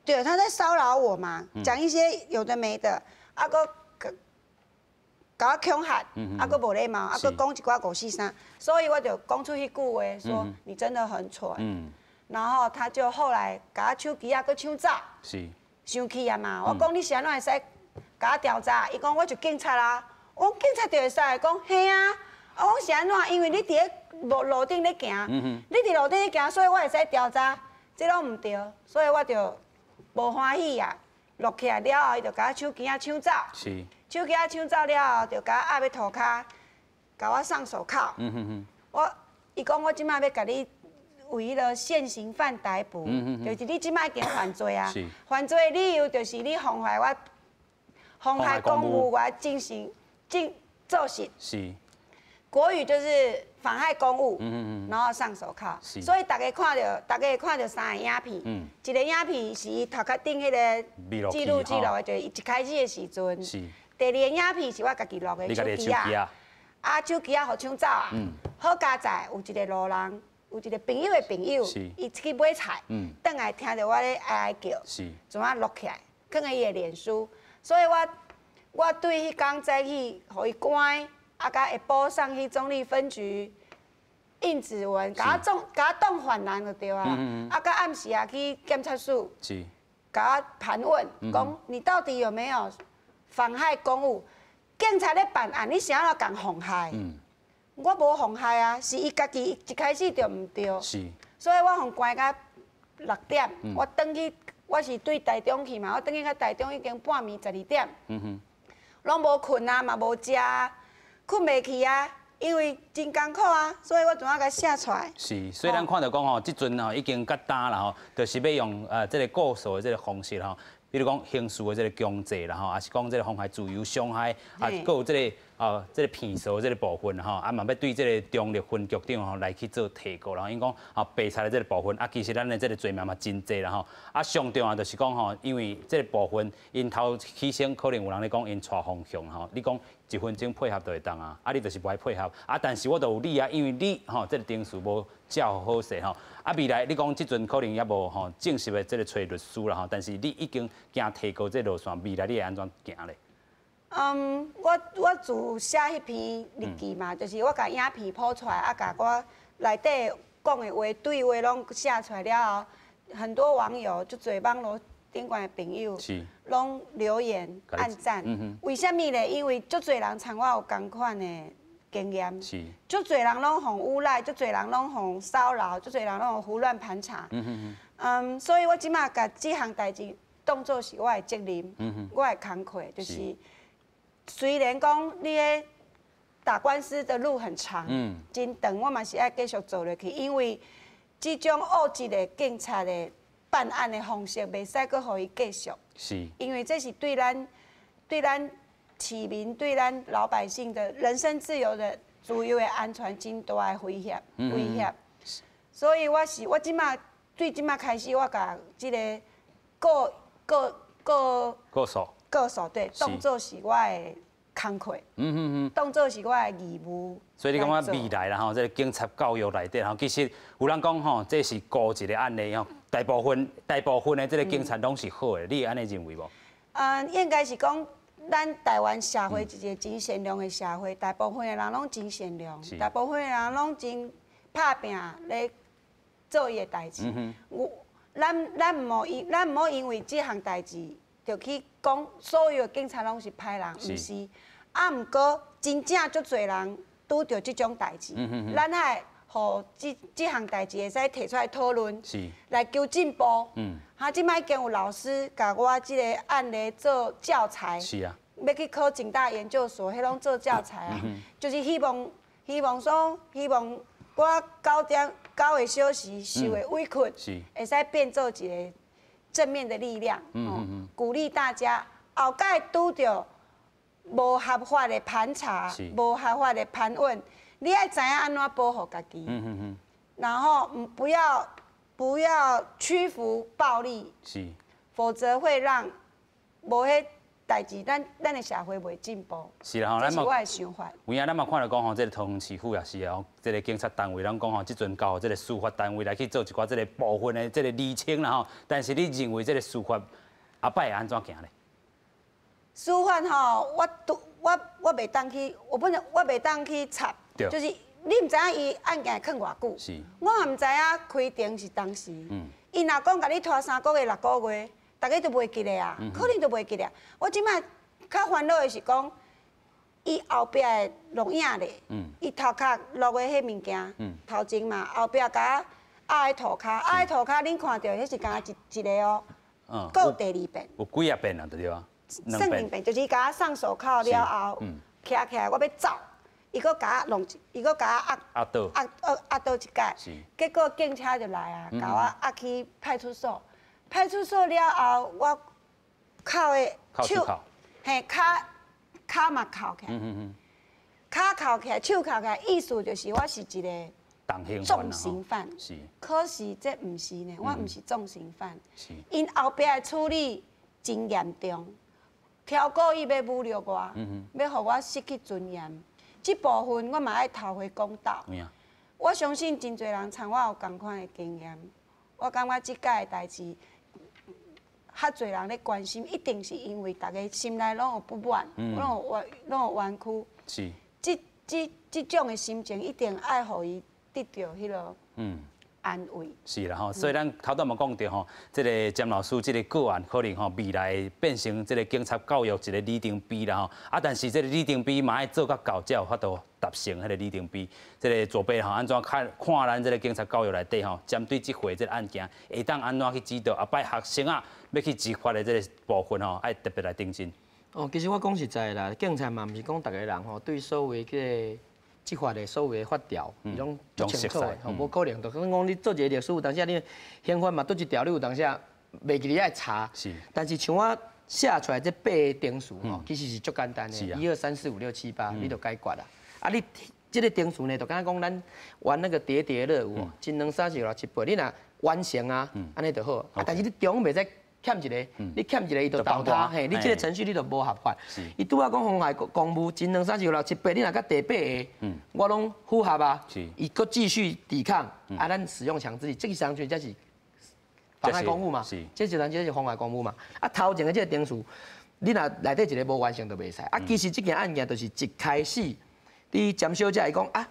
對，他在騷擾我嘛，講一些有的沒的，啊，閣共我恐嚇，啊，閣無禮貌，啊，閣講一寡五四三，所以我就講出彼句話，說你真的很蠢。然後他就後來共我手機仔閣搶走，生氣啊嘛！我講你是按怎會使共我調查？伊講我就警察啊，我講警察就會使，講嘿啊。啊，我講是按怎？因為你佇咧路路頂咧行，你佇路頂咧行，所以我會使調查，這攏毋對，所以我就無歡喜啊。錄起來了後，伊就共我手機仔搶走。手機仔搶走了後，就共我押欲塗跤，共我上手銬。我，伊講我這擺欲共你為彼个現行犯逮捕，就是你這擺已經犯罪啊。犯罪的理由就是你妨害我，妨害公務我進行進做事。國語就是妨害公務，然後上手銬。所以大家看著，大家會看著三个影片。一個影片是伊頭殼頂彼个記錄記錄的，就是伊一開始的時陣。第二个影片是我家己錄的手機仔，啊手機仔予搶走啊。好佳哉，有一個路人，有一個朋友的朋友，伊出去買菜，轉來聽著我咧哀哀叫，怎啊錄起來，囥佇伊的臉書。所以我我對彼工早起予伊關，啊，共下晡送去中壢分局印指紋，共我總共我當犯人就對啊。啊，佮暗時也去檢察署，共我盤問，講你到底有沒有妨害公務？警察咧辦案，你是按怎共妨害？我無妨害啊，是伊家己一開始就毋對。所以我予關到6點，我轉去，我是對台中去嘛，我轉去到台中已經半暝12點，攏無睏啊，嘛無食，睏袂去啊，因為真艱苦啊，所以我怎啊共寫出來。是，所以咱看著講吼，這陣吼已經較焦啦吼，就是欲用這个告訴的這个方式吼，比如講刑事的這个強制啦吼，抑是講這个妨害自由傷害，啊，閣有這个啊這个騙術的這个部分吼，啊嘛欲對這个中壢分局長吼來去做提告啦。𪜶講啊白賊的這个部分，啊其實咱的這个罪名嘛真濟啦吼。啊上重要就是講吼，因為這个部分𪜶頭起先可能有人咧講𪜶帶風向吼，你講1分鐘配合就會當啊，啊你就是無愛配合，啊但是我就有理啊，因為你吼這个程序無照好勢吼，啊未來你講這陣可能猶無吼正式的這个揣律師啦吼，但是你已經行提告這路線，未來你會按怎行咧？我我自寫彼篇日記嘛，就是我共影片 po 出來，啊，共我內底講的話、對話攏寫出來了後，很多網友足濟網路頂懸的朋友，攏留言按讚。為啥物咧？因為足濟人參我有仝款的經驗，足濟人攏予誣賴，足濟人攏予騷擾，足濟人攏予胡亂盤查。所以我這擺共這項代誌當做是我的責任，我的工課，就是雖然講你咧打官司的路很長，真長，我嘛是愛繼續做落去，因為這種惡質的警察的辦案的方式，袂使閣予伊繼續。因為這是對咱、對咱市民、對咱老百姓的人身自由的自由的安全真大的威脅，威脅。所以我是我這馬對這馬開始，我共這个告告告告訴告訴對，當做是我的工課，當做是我的義務。所以你感覺未來啦吼，這个警察教育內底吼，其實有人講吼，這是孤一个案例吼，大部分的這个警察攏是好的，你會按呢認為無？應該是講咱台灣社會是一个真善良的社會，大部分的人攏真善良，大部分的人攏真拍拚咧做伊的代誌。有咱毋好因為這項代誌，就去講所有的警察攏是歹人，毋是。啊，毋過真正足濟人拄著這種代誌，咱愛予這項代誌會使提出來討論，來求進步。哈，這擺已經有老師共我這个案例做教材，欲去考警大研究所，彼攏做教材啊，就是希望說，希望我9點9個小時受的委屈，會使變做一个正面的力量，鼓勵大家後蓋拄著無合法的盤查，無合法的盤問，你愛知影按怎保護家己，然後不要屈服暴力，否則會讓無彼代誌，咱的社會袂進步。是啦，吼，這是我的想法。有影咱嘛看著講吼，這个桃園市府也是哦，這个警察單位攏講吼，這陣交予這个司法單位來去做一寡這个部分的這个釐清啦吼。但是你認為這个司法後擺會按怎行咧？司法吼，我袂當去，我不能，我袂當去插，就是你毋知影伊案件囥偌久，我也毋知影開庭是當時。伊若講共你拖3個月、6個月，逐家都袂記得啊，可能都袂記得。我這擺較煩惱的是講，伊後壁的錄影咧，伊頭殼錄的彼物件，頭前嘛，後壁共我壓佇塗跤，壓佇塗跤，恁看著彼是敢若一一个哦，閣有第二遍。有幾仔遍啊？對啊？算兩遍，就是伊共我上手銬了後，徛起來我欲走，伊閣共我弄，伊閣共我壓壓倒，壓倒一擺，結果警車就來啊，共我押去派出所。派出所了後，我銬的手，嘿，跤嘛銬起來，跤銬起來，手銬起來，意思就是我是一个重刑犯。可是這毋是呢，我毋是重刑犯。𪜶後壁的處理真嚴重。超過伊欲侮辱我，欲予我失去尊嚴，這部分我嘛愛討回公道。我相信真濟人參我有仝款的經驗，我感覺這擺的代誌，較濟人咧關心，一定是因為逐家心內攏有不滿，攏有冤屈。這種的心情一定愛予伊得著彼个安慰。是啦吼，所以咱頭拄嘛講著吼，這个詹老師這个個案可能吼未來變成這个警察教育一个里程碑啦吼。啊，但是這个里程碑嘛愛做甲到，才有法度達成彼个里程碑。這个左邊吼，按怎看看咱這个警察教育內底吼，針對這回這个案件，會當按怎去指導後擺學生啊，欲去執法的這个部分吼，愛特別來盯緊。哦，其實我講實在啦，警察嘛毋是講逐个人吼對所謂這个執法的所謂的法條，伊攏足清楚的，吼，無可能。就算講你做一個律師，有當時你刑法嘛，佗一條你有當時袂記得愛查。但是像我寫出來這八个程序吼，其實是足簡單的，一二三四五六七八，你就解決啦。啊，你這个程序呢，就敢若講咱玩那個疊疊樂有無？一兩三四五六七八，你若完成啊，按呢就好。啊，但是你中袂使欠一个，你欠一个伊就倒塌，嘿，你這个程序你就無合法。伊拄仔講妨害公務，一兩三四五六七八，你若佮第八个，我攏符合啊。伊閣繼續抵抗，啊，咱使用強制力，這个程序才是妨害公務嘛。這一單這是妨害公務嘛。啊，頭前的這个程序，你若內底一个無完成就袂使。啊，其實這件案件就是一開始，佇詹小姐伊講啊，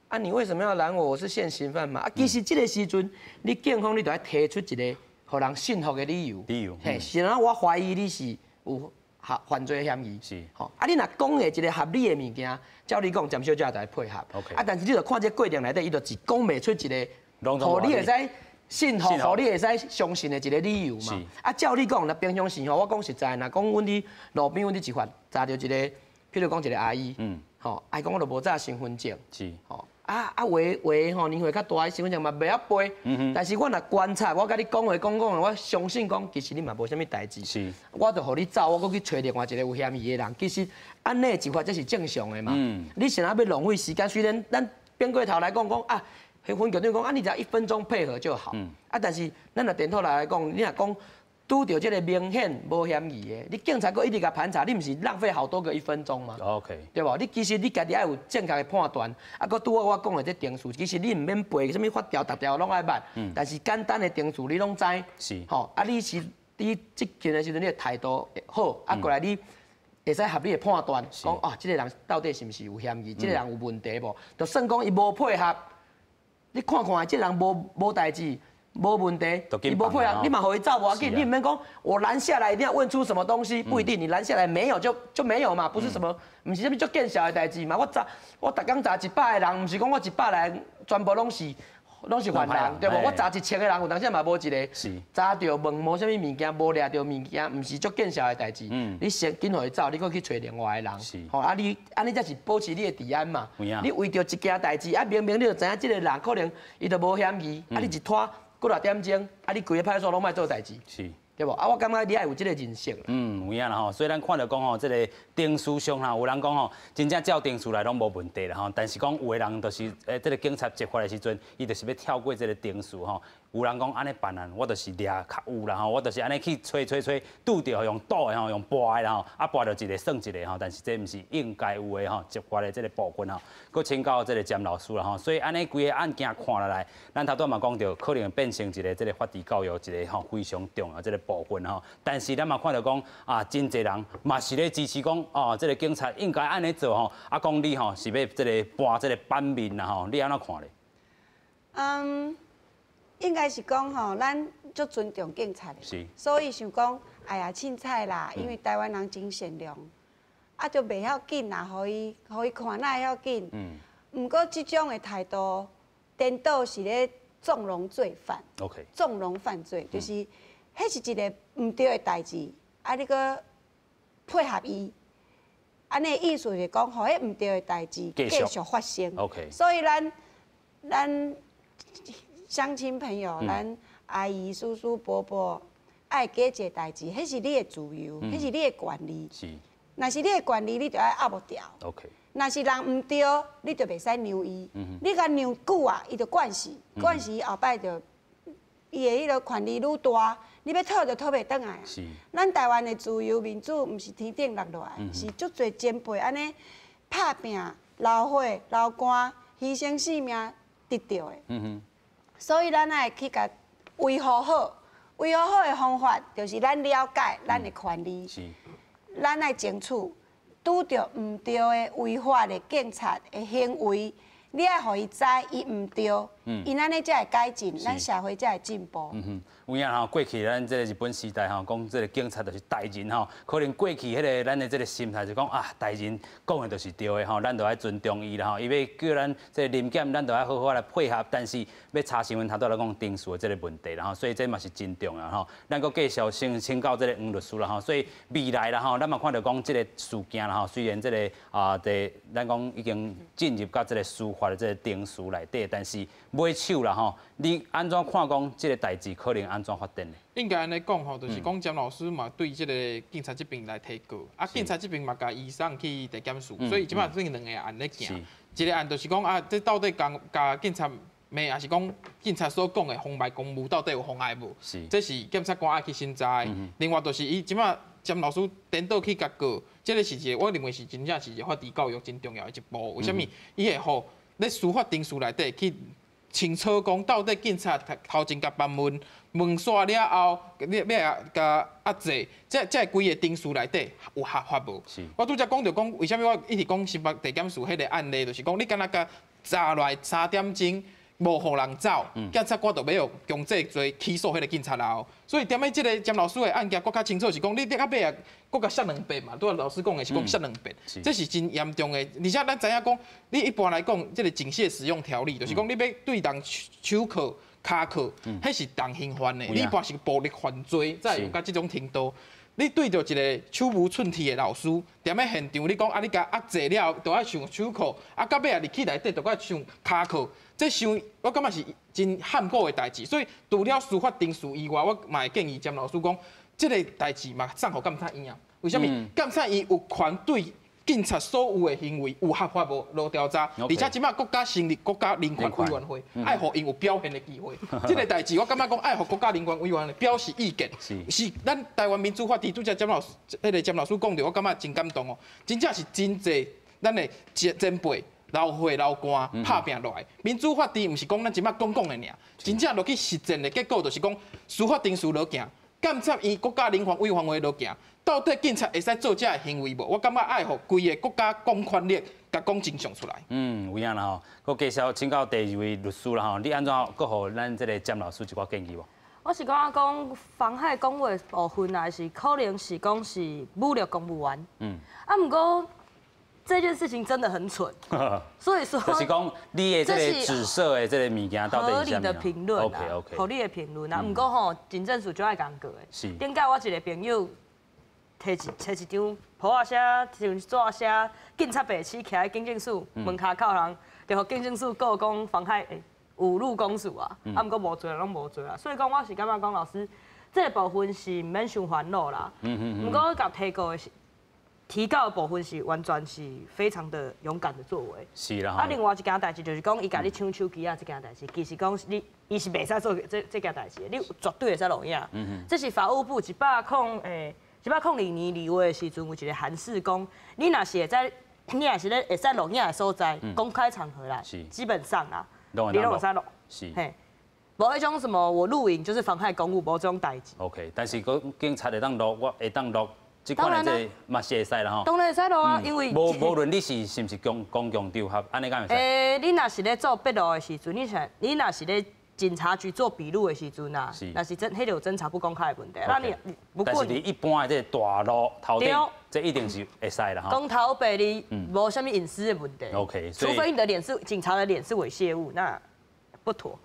啊，你為什麼要攔我？我是現行犯嘛。啊，其實這个時陣，你警方你就愛提出一个予人信服的理由，理由，嘿，是按怎我懷疑你是有犯罪嫌疑，吼，啊，你若講的一个合理的物件，照理講，詹小姐就會配合，啊，但是你著看這過程內底，伊就一講袂出一个，予你會使信服，予你會使相信的一个理由嘛。啊，照理講，若平常時吼，我講實在，若講阮佇路邊，阮佇執法查著一个，譬如講一个阿姨，吼，伊講我著無紮身份證，吼。啊啊，話話吼年歲較大，身份證嘛袂曉背。但是我若觀察，我共你講話講講，我相信講，其實你嘛無啥物代誌。我就予你走，我閣去揣另外一個有嫌疑的人。其實按呢執法才是正常的嘛。你是按怎欲浪費時間？雖然咱變過頭來講講啊，彼分局长讲，啊，你只要一分钟配合就好。啊，但是咱若颠倒来讲，你若讲拄著这个明显无嫌疑的，你警察阁一直共盘查，你毋是浪费好多个一分钟吗？OK，对无？你其实你家己爱有正确的判断，啊，阁拄好我讲的这程序，其实你毋免背啥物法条，逐条拢爱捌。但是简单的程序你拢知。吼，啊，你是你执勤的时阵，你的态度好，啊，过来你会使合理的判断，讲啊，这个人到底是毋是有嫌疑，这个人有问题无？就算讲伊无配合，你看看，这个人无代志。无问题，伊无配合，你嘛予伊走无要紧，你毋免讲，我拦下来一定要问出什么东西，不一定，你拦下来没有就没有嘛，不是什么，毋是啥物足见效的代志嘛。我逐工查100个人，毋是讲我100个人全部拢是犯人，对无？我查1000个人，有当时嘛无一个。查著问无啥物物件，无掠著物件，毋是足见效的代志。你先紧予伊走，你阁去揣另外的人。吼啊，你按呢才是保持你的治安嘛。你为著一件代志，啊明明你就知影这个人可能伊就无嫌疑，啊你一拖。几若点钟，啊！你规个派出所拢莫做代志，是，对无？啊，我感觉你爱有这个认识。嗯，有影啦吼，所以咱看著讲吼，这个程序上啦，有人讲吼，真正照程序来拢无问题啦吼。但是讲有的人就是，这个警察执法的时阵，伊就是欲跳过这个程序吼。有人讲按呢办案，我就是掠较有啦吼，我就是按呢去揣揣揣，拄著用赌的吼，用搏的啦吼，啊搏著一个算一个吼，但是这毋是应该有的吼，执法的这个部分吼，阁请教这个詹老师啦吼，所以按呢规个案件看落来，咱头拄嘛讲著，可能变成一个这个法治教育一个吼非常重要这个部分吼，但是咱嘛看著讲啊，真济人嘛是咧支持讲哦，这个警察应该按呢做吼，啊讲你吼是欲这个搬这个版面啦吼，你按怎看咧？嗯。应该是讲吼，咱足尊重警察的，所以想讲，哎呀，凊彩啦，因为台湾人真善良，啊，就袂晓紧啦，予伊看，哪会晓紧？毋过这种的态度，颠倒是咧纵容罪犯。纵容犯罪，就是，彼是一个毋对的代志，啊，你阁配合伊，按呢意思是讲，予彼毋对的代志继续发生。所以咱乡亲朋友，咱阿姨、叔叔、伯伯，爱加一个代志，彼是你的自由，彼是你的权利。若是你的权利，你就爱压无牢。若是人毋对，你就袂使让伊。你共让久啊，伊就惯势，惯势后摆就伊的彼个权利愈大，你欲讨就讨袂转来。咱台湾的自由民主，毋是天顶落落来，是足济前辈按呢拍拚、流血、流汗、牺牲性命得著的。所以咱爱去共维护好，维护好的方法就是咱了解咱的权利，咱爱争取拄著毋对的违法的警察的行为，你爱予伊知伊毋对，伊按呢才会改进，咱社会才会进步。嗯哼，有影吼，过去咱这个日本时代吼，讲这个警察就是大人吼，可能过去彼个咱的这个心态就讲啊，大人讲的就是对的吼，咱就爱尊重伊啦吼，伊欲叫咱这个临检，咱就爱好好来配合。但是欲查新闻，头拄来讲程序的这个问题啦吼，所以这嘛是真重要吼。咱阁继续先请教这个黄律师啦吼，所以未来啦吼，咱嘛看著讲这个事件啦吼，虽然这个啊，这咱讲已经进入到这个司法的这个程序内底，但是尾手啦吼，你按怎看讲这个代志可能按怎发展呢？应该按呢讲吼，就是讲詹老师嘛对这个警察这边来提告，啊，警察这边嘛共伊送去地检署，所以这摆等于两个案咧行。一个案就是讲啊，这到底共共警察骂，抑是讲警察所讲的妨碍公务到底有妨碍无？这是检察官爱去审查的。另外就是伊这摆詹老师颠倒去共告，这个是一个我认为是真正是一个法治教育真重要的一步。为啥物？伊会予咧司法程序内底去清楚讲，到底警察头前共盘问，问煞了后，你欲共压制，这规个程序内底有合法无？我拄才讲著讲，为啥物我一直讲新北地检署彼个案例，就是讲你敢若共查落来3点钟，无予人走，检察官就欲用强制罪起诉彼个警察啦。所以踮咧这个詹老师的案件，阁较清楚是讲，你到尾啊，阁共摔两遍嘛。拄仔老师讲的是讲摔两遍，这是真严重的。而且咱知影讲，你一般来讲，这个警械使用条例，就是讲你欲对人手銬、跤銬，彼是重刑犯的，你一般是暴力犯罪，才会有到这种程度。你对著一个手无寸铁的老师，踮咧现场，你讲啊，你共压制了，就爱上手銬，啊，到尾啊入去内底就阁上跤銬，这伤我感觉是真罕见的代志。所以除了司法程序以外，我嘛会建议詹老师讲，这个代志嘛送予监察院啊。为啥物？监察院有权对警察所有的行為有合法無落調查，而且這擺國家成立國家人權委員會，愛予𪜶有表現的機會。這个代誌我感覺講愛予國家人權委員會表示意見，是咱台灣民主法治拄才詹老師，彼个詹老師講著，我感覺真感動哦。真正是真濟咱的前輩流血流汗拍拚落來。民主法治毋是講咱這擺講講的爾，真正落去實踐的結果就是講司法程序落行，監察院國家人權委員會落行。到底警察會使做這个行為無？我感覺愛予規个國家公權力共講真相出來。嗯，有影啦吼。閣介紹請教第二位律師啦吼，你按怎閣予咱這个詹老師一寡建議無？我是感覺講妨害公務的部分啊，是可能是講是侮辱公務員。啊，毋過這件事情真的很蠢，所以說就是講你的這个紫色的這个物件到底合理的評論啊，合理的評論啊。毋過吼，警政署就愛共告的。頂擺我一个朋友提一張簿仔寫，像紙寫，警察白痴徛佇警政署門跤口人，就予警政署告講妨害侮辱公署啊，啊，毋過無罪，攏無罪啊。所以講，我是感覺講老師，這个部分是毋免傷煩惱啦。毋過共提告的是提告的部分是完全是非常的勇敢的作為。是啦。啊，另外一件代誌就是講，伊共你搶手機啊，這件代誌，其實講你伊是袂使做這件代誌的，你絕對會使錄影。這是法務部102年2月的時陣，有一个函釋講，你若是會使，你若是咧會使錄影的所在，公開場合啦，基本上啊，你攏會使錄。嘿，無彼種什麼我錄影就是妨害公務，無這種代誌。 OK，但是講警察會當錄，我會當錄，這款的這嘛是會使啦吼。當然會使錄啊，因為無論你是毋是公共場合，按呢敢會使？你若是咧做筆錄的時陣，你若是咧警察局做筆錄的時陣啊，若是真彼就有偵查不公開的問題。那你不過，但是你一般的這个大路頭頂，這一定是會使啦吼。講頭白你無啥物隱私的問題。 OK，除非你的臉是警察的臉是猥褻物，那不妥。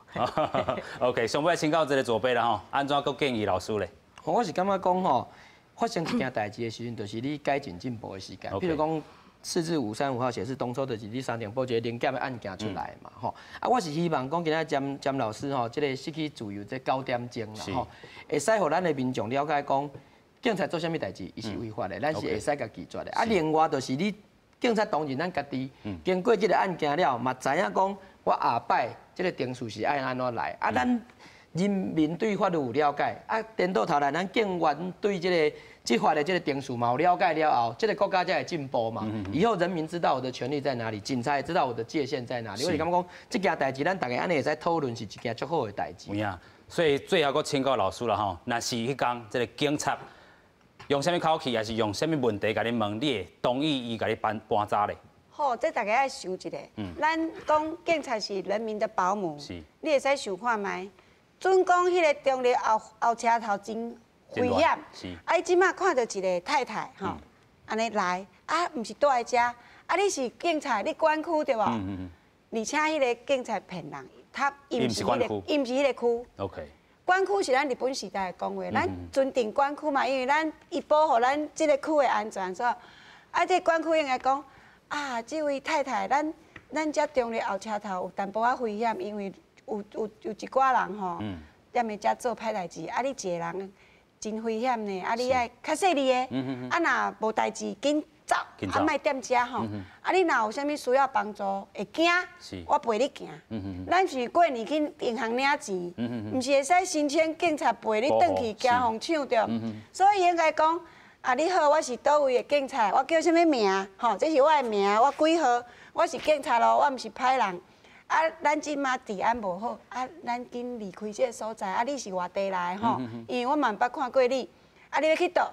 OK，上尾請教這个左輩啦吼，按怎閣建議老師咧？我是感覺講吼，發生一件代誌的時陣，就是你改進進步的時間。比如講，釋字535號寫是當初就是你三重埔一个臨檢的案件出來嘛，吼。啊，我是希望講今仔詹詹老師吼，這个失去自由這9點鐘啦，吼，會使予咱的民眾了解講，警察做啥物代誌，伊是違法的，咱是會使共拒絕的。啊，另外就是你警察當然咱家己經過這个案件了，嘛知影講我後擺這个程序是愛按怎來。啊，咱人民對法律有了解，啊，顛倒頭來，咱警員對這个執法的這个程序嘛有了解了後，這个國家才會進步嘛。以後人民知道我的權利在哪裡，警察也知道我的界限在哪裡。我是感覺講，這件代誌咱大家按呢會使討論，是一件足好的代誌。有影，所以最後閣請教老師啦吼，若是彼工這个警察用啥物口氣，抑是用啥物問題共你問，你會同意伊共你搬搬查咧？好，這大家愛想一下。咱講警察是人民的保姆，你會使想看覓？準講彼个中壢後車頭真危險，啊！伊這擺看著一个太太吼，按呢來，啊，毋是蹛佇遮，啊，你是警察，你管區對無？而且彼个警察騙人，他伊毋是彼个，伊毋是彼个區。 管區是咱日本時代的講話，咱尊重管區嘛，因為咱伊保護咱這个區的安全，所以啊，這管區應該講啊，這位太太，咱遮中壢後車頭有淡薄仔危險，因為有一寡人吼，踮咧遮做歹代誌，啊，你一个人真危險呢，啊，你愛較細膩的，啊，若無代誌緊走，啊，莫踮遮吼，啊，你若有啥物需要幫助，會驚，我陪你行。咱是過年去銀行領錢，毋是會使申請警察陪你轉去，驚予搶著。所以應該講，啊，你好，我是佗位的警察，我叫啥物名？吼，這是我的名，我幾號？我是警察咯，我毋是歹人。啊，咱這馬治安無好，啊，咱緊離開這个所在。啊，你是外地來的吼，因為我嘛毋捌看過你。啊，你欲去佗？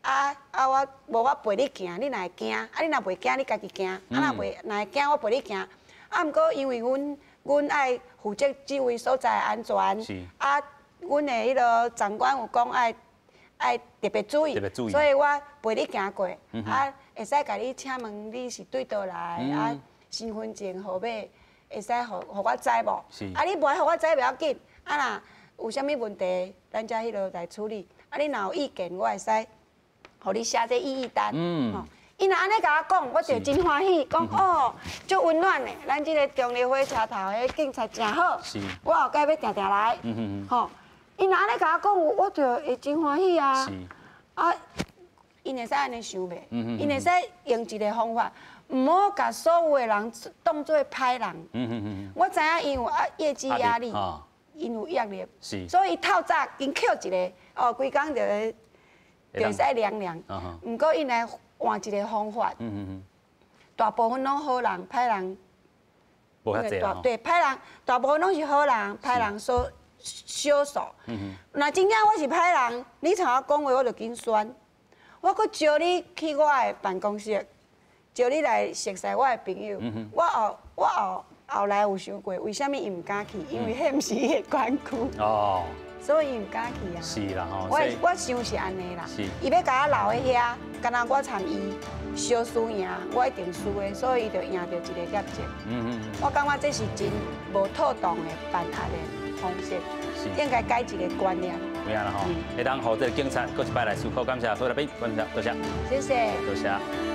啊啊，我無我陪你行，你若會驚？啊，你若袂驚，你家己行。啊，若袂若會驚，我陪你行。啊，毋過因為阮愛負責這位所在的安全，啊，阮的彼个長官有講愛特別注意，所以我陪你行過，啊，會使共你請問你是對佗來？啊，身份證號碼。會使予我知無？啊，你無愛予我知袂要緊。啊，若有啥物問題，咱才彼落來處理。啊，你若有意見，我會使予你寫這異議單。吼，伊若按呢共我講，我就真歡喜，講哦，足溫暖的。咱這个中壢火車頭彼警察誠好，我後蓋欲定定來。吼，伊若按呢共我講，我就會真歡喜啊。啊， 𪜶會使按呢想袂？𪜶會使用一个方法，毋好共所有的人當做歹人。我知影𪜶有啊業績壓力，𪜶有壓力，所以透早緊扣一个，哦，規工就會使涼涼。毋過𪜶來換一个方法，大部分攏好人，歹人。無遐濟。對，歹人大部分攏是好人，歹人少少數。若真正我是歹人，你像我講話我就緊酸。我閣招你去我的辦公室，招你來熟似我的朋友。我後來有想過，為啥物伊毋敢去？因為彼毋是伊的管區。哦。所以伊毋敢去啊。是啦吼。我想是按呢啦。是。伊欲共我留佇遐，敢若我參伊相輸贏，我一定輸的，所以伊就贏著一個業績。我感覺這是真無妥當的辦案的方式，應該改一个觀念。有影啦吼，會當予這个警察閣一擺來思考，感謝所有來賓，感謝，多謝。謝謝。多謝。